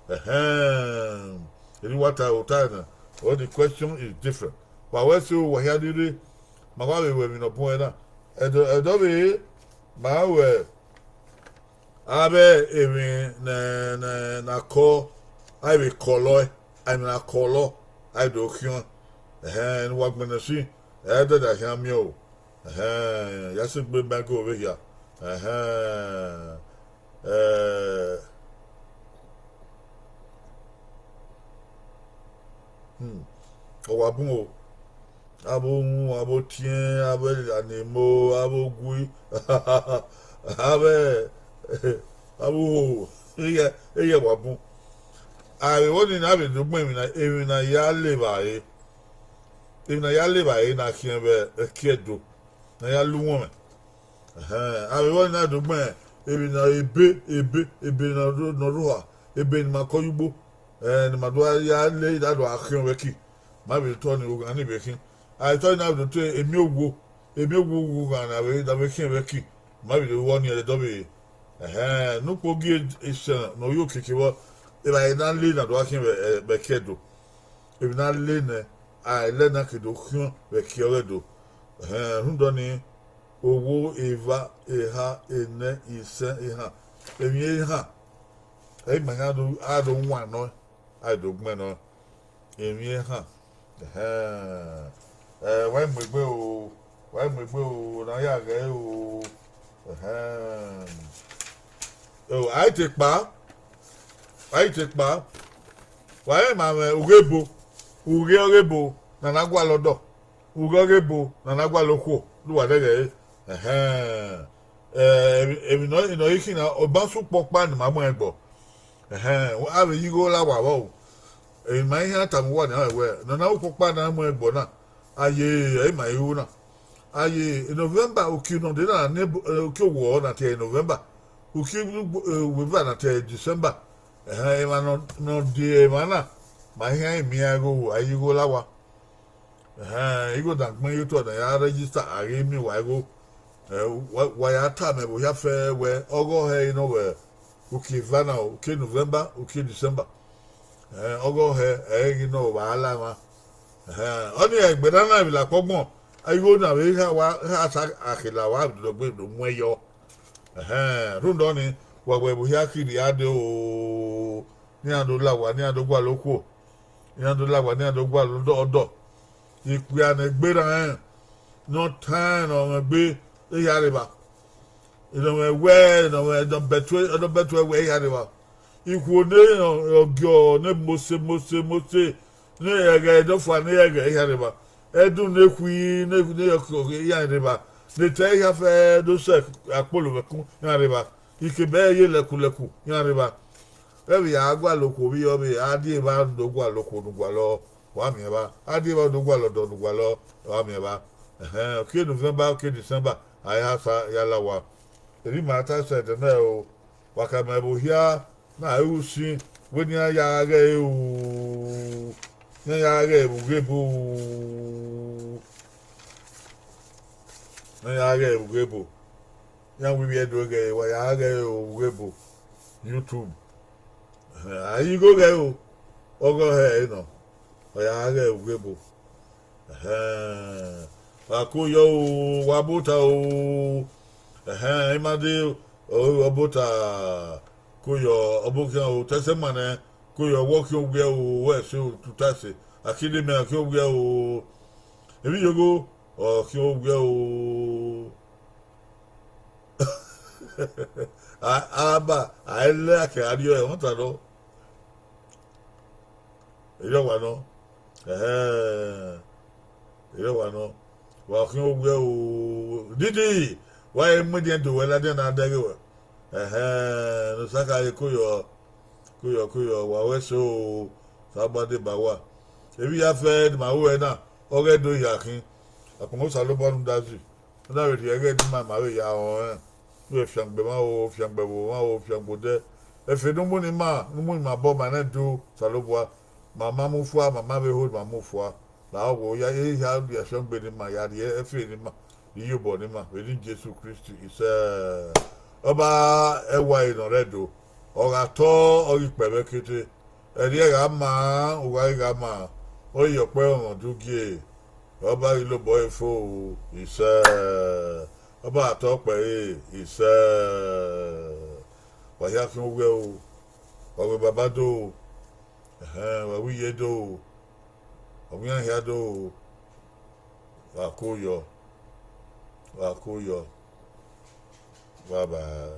Ẹhẹn, erha uwa ta ota na. All the question is different. Wa wẹ ẹse, wa hia ni rre, ma wa vbe ru emwi ne ọ bun ẹre na. Ẹdẹ, ẹdẹ ọ vbe ma wẹ, avbe emwi ne, ne, ne a kọ, a vbe kọlọ ẹe, emwi ne a kọlọ, a do khian. Ẹhẹn, ne uwa gbẹnnẹ sin, ẹ i dada khian miẹn o. Ẹhẹn, ya sẹ egbe ma go vbe hia. Ẹhẹn, eh, hmm, ọ wa bun o. Avbe uhunmwu, avbe otiẹn, avbe anemo, avbe ogui, avbe, avbe uhoho, iye, iye wa bun. A vbe vbọ nii na vbe do gbẹn emwi na, emwi ne a ya le evbare, emwi ne a ya le evbare na khian vbe ẹki Ẹdo, ne a ya lu uwọnmwẹ. Ẹhẹn, a vbe vbọ nii na do gbẹn emwi ne ebe, ebe, ebe ne ọ rho, ne ọ rho oha, ebe ne ima kọ ye ugbo, eh, ne ima do ya le, da do gha khian vbe ẹki, ma vbe tọ ni oghan ni vbe khin. A i tọ na do te emiovwo, emiovwo ughan na vbe, da vbe khian vbe ẹki, ma vbe do vbọ nii ẹdẹ ọ vbe. Ẹhẹn, ne ukpo gie isẹn ne ọ ye okiekie vbọ, evbare ne a le na do gha khian vbe, eh, vbe ẹki Ẹdo. Emwi ne a le nẹ, a i lẹ ne a ke do khian vbe ẹki ọghe Ẹdo. Ẹhẹn, rhunmwuda ọnii, owo, eva, eha, enẹ, isẹn, ehan, emwi ehan, ẹ i ma khian do, a do wan nọ, a do gbẹn nọ, emwi ehan. Ẹhẹn, ẹ, wa i mu egbe o, wa i mu egbe o, ne a ya ghẹ o. Ẹhẹn, o, a i te kpa, a i te kpa, wa rẹn ma mwẹ ughe ebo, ughe ọghe ebo ne a na gualọ ọdọ, ughe ọghe ebo ne a na gualọ okhuo, ne uwa dẹghẹ ẹre. Ẹhẹn, eh, emwi, emwi ne ọ, ne ọ i khin na, ọ ban sẹ ukpọkpa ne ima mu ẹn gbe. Ẹhẹn, a vbe ye igho la wa vbọ o. Emwi ma i khian tama uwa nian wẹ, ne ọ na ukpọkpa ne a mu ẹn gbe na, a ye, ẹ i ma i ru na. A ye November, uki ne ọ dee na, ne ebo-, eh, uki owọ na tie November, uki uweva na tie December. Ẹhẹn, emwa ne ọ, ne ọ die emwa na, ma i khian miẹn igho, a ye igho la wa. Ẹhẹn, igho ne a gbẹn ye otọ ne a ya register, a ghi miẹn uwa igho. Eh, wa, wa ya tama ẹvbo hia fẹ wẹ, ọghọ hẹ ne ọ vbe uki eva na, uki November, uki December. Eh, ọghọ hẹ, ẹ i ghi nọ vbe a la emwa. Ẹhẹn, ọnii ẹgbẹdẹ na vbe la kpọgbọn, igho na vbe kha wa, kha sa a khe la wa vbe dọgbe do muẹn yọ. Ẹhẹn, rhunmwuda ọnii, wa wẹ ẹvbo hia kiri a dee o, ne iran do la owa, ne iran do gualọ okhuo, ne iran do la owa, ne iran do gualọ ọdọ, ọdọ. Ikpia ne gberra rẹn, ne ọ taẹn ne ọ mwẹ egbe ehia rre evba. Nọ mwẹ ẹwẹ, nọ mwẹ, nọ bẹtuẹ, nọ bẹtuẹ ẹwẹ ehia rre evba. Ikhuo ne ọ, ọ giọ ne mose, mose, mose, ne ẹghẹ nọfua ne ẹghẹ ehia rre evba. Ẹdun ne khui, ne, ne ọkiọkiọ iran rre evba. Ne etẹn ehia fẹ do sẹ akpolo vbe ẹkun iran rre evba. Ikebẹ ye lẹkulẹku iran rre evba. Vbe ẹvbo ya gualọ okhuo vbe ọ vbe, a die evba do gualọ okhuo ne u gualọ, wa miẹn evba. A die evba do gualọ ọdọ ne u gualọ, wa miẹn evba. Ẹhẹn, uki November, uki December, a ya sa ya la owa. Erha ima ta sẹ ẹdẹ nẹ o, wa ka ma ẹvbo hia na ru sin, wẹ ne iran ya ghẹ ẹre o, ne iran ya ghẹ ẹre vbe ughe ebo o, ne iran ya ghẹ ẹre vbe ughe ebo. Iran wẹ ivbi Ẹdo ghẹ ẹre, wa ya ghẹ ẹre vbe ughe ebo, YouTube. Ẹhẹn, a i gho ghẹ ẹre o, ọghọ hẹ ẹre nọ, wa ya ghẹ ẹre vbe ughe ebo. Ẹhẹn, wa ko yọ o, wa bota o. Ẹhẹn, ima de, ọ, ọ bota, ko yọ, ọ bọ khian o, tẹsẹ ma nẹ, ko yọ, wẹ ọ khian owiẹ o, wẹ ẹse o, tuta ẹse, akidemi, ọ khian owiẹ o. Emwi yogho, ọ khian owiẹ o. A, a ba, a i lẹ a khian rriọ ẹmwata nọ. Erriọ wa nọ. Ẹhẹn. Erriọ wa nọ. Wa khian owiẹ o. Didi, wa i mu edian do wẹ ladian na dẹghe wẹ. Ẹhẹn, ne Osaka ye koyọ, koyọ, koyọ, wa wẹ so o, Osanobua deba uwa. Emwi ya fẹ ne ima ru ẹre na, ọ ghẹ do hia khin. Akpọnmwẹ Osanobua rhunmwuda zẹ, ọ na vbe rhie ẹghẹ ne ima ma vbe ya rẹn. Wẹ fiangbe mwa o, fiangbe ẹvbo mwa o, fiangbe odẹ. Efe ne u mu ne ima, ne u mu ne ima obọ, ma nẹ do, Osanobua. Ma ma mu fua, ma ma vbe ho, ma mu fua. La ọ wẹ ya, e hia rhie afiangbe ne ima, ya rhie ẹfe ne ima, iyobọ ne ima, vbe eni Jesu Kristi, isẹ. Ọba ẹwae ne ọ rre Ẹdo, ọ gha tọ, ọ ghi kpẹ vbe ẹkete. Ẹrriẹ gha maa, uwa ghi gha maa, ọ ye ọkpẹ ọmwa ugie, ọba ghi lobọ ẹre fo, isẹ. Ọba gha tọ kpẹ ẹre, isẹ. Wa hia khian owiẹ o, wa wẹ baba do, ẹhẹn, wa wẹ iye do, wa wẹ iran hia do, wa ko yọ, wa ko yọ, bye bye.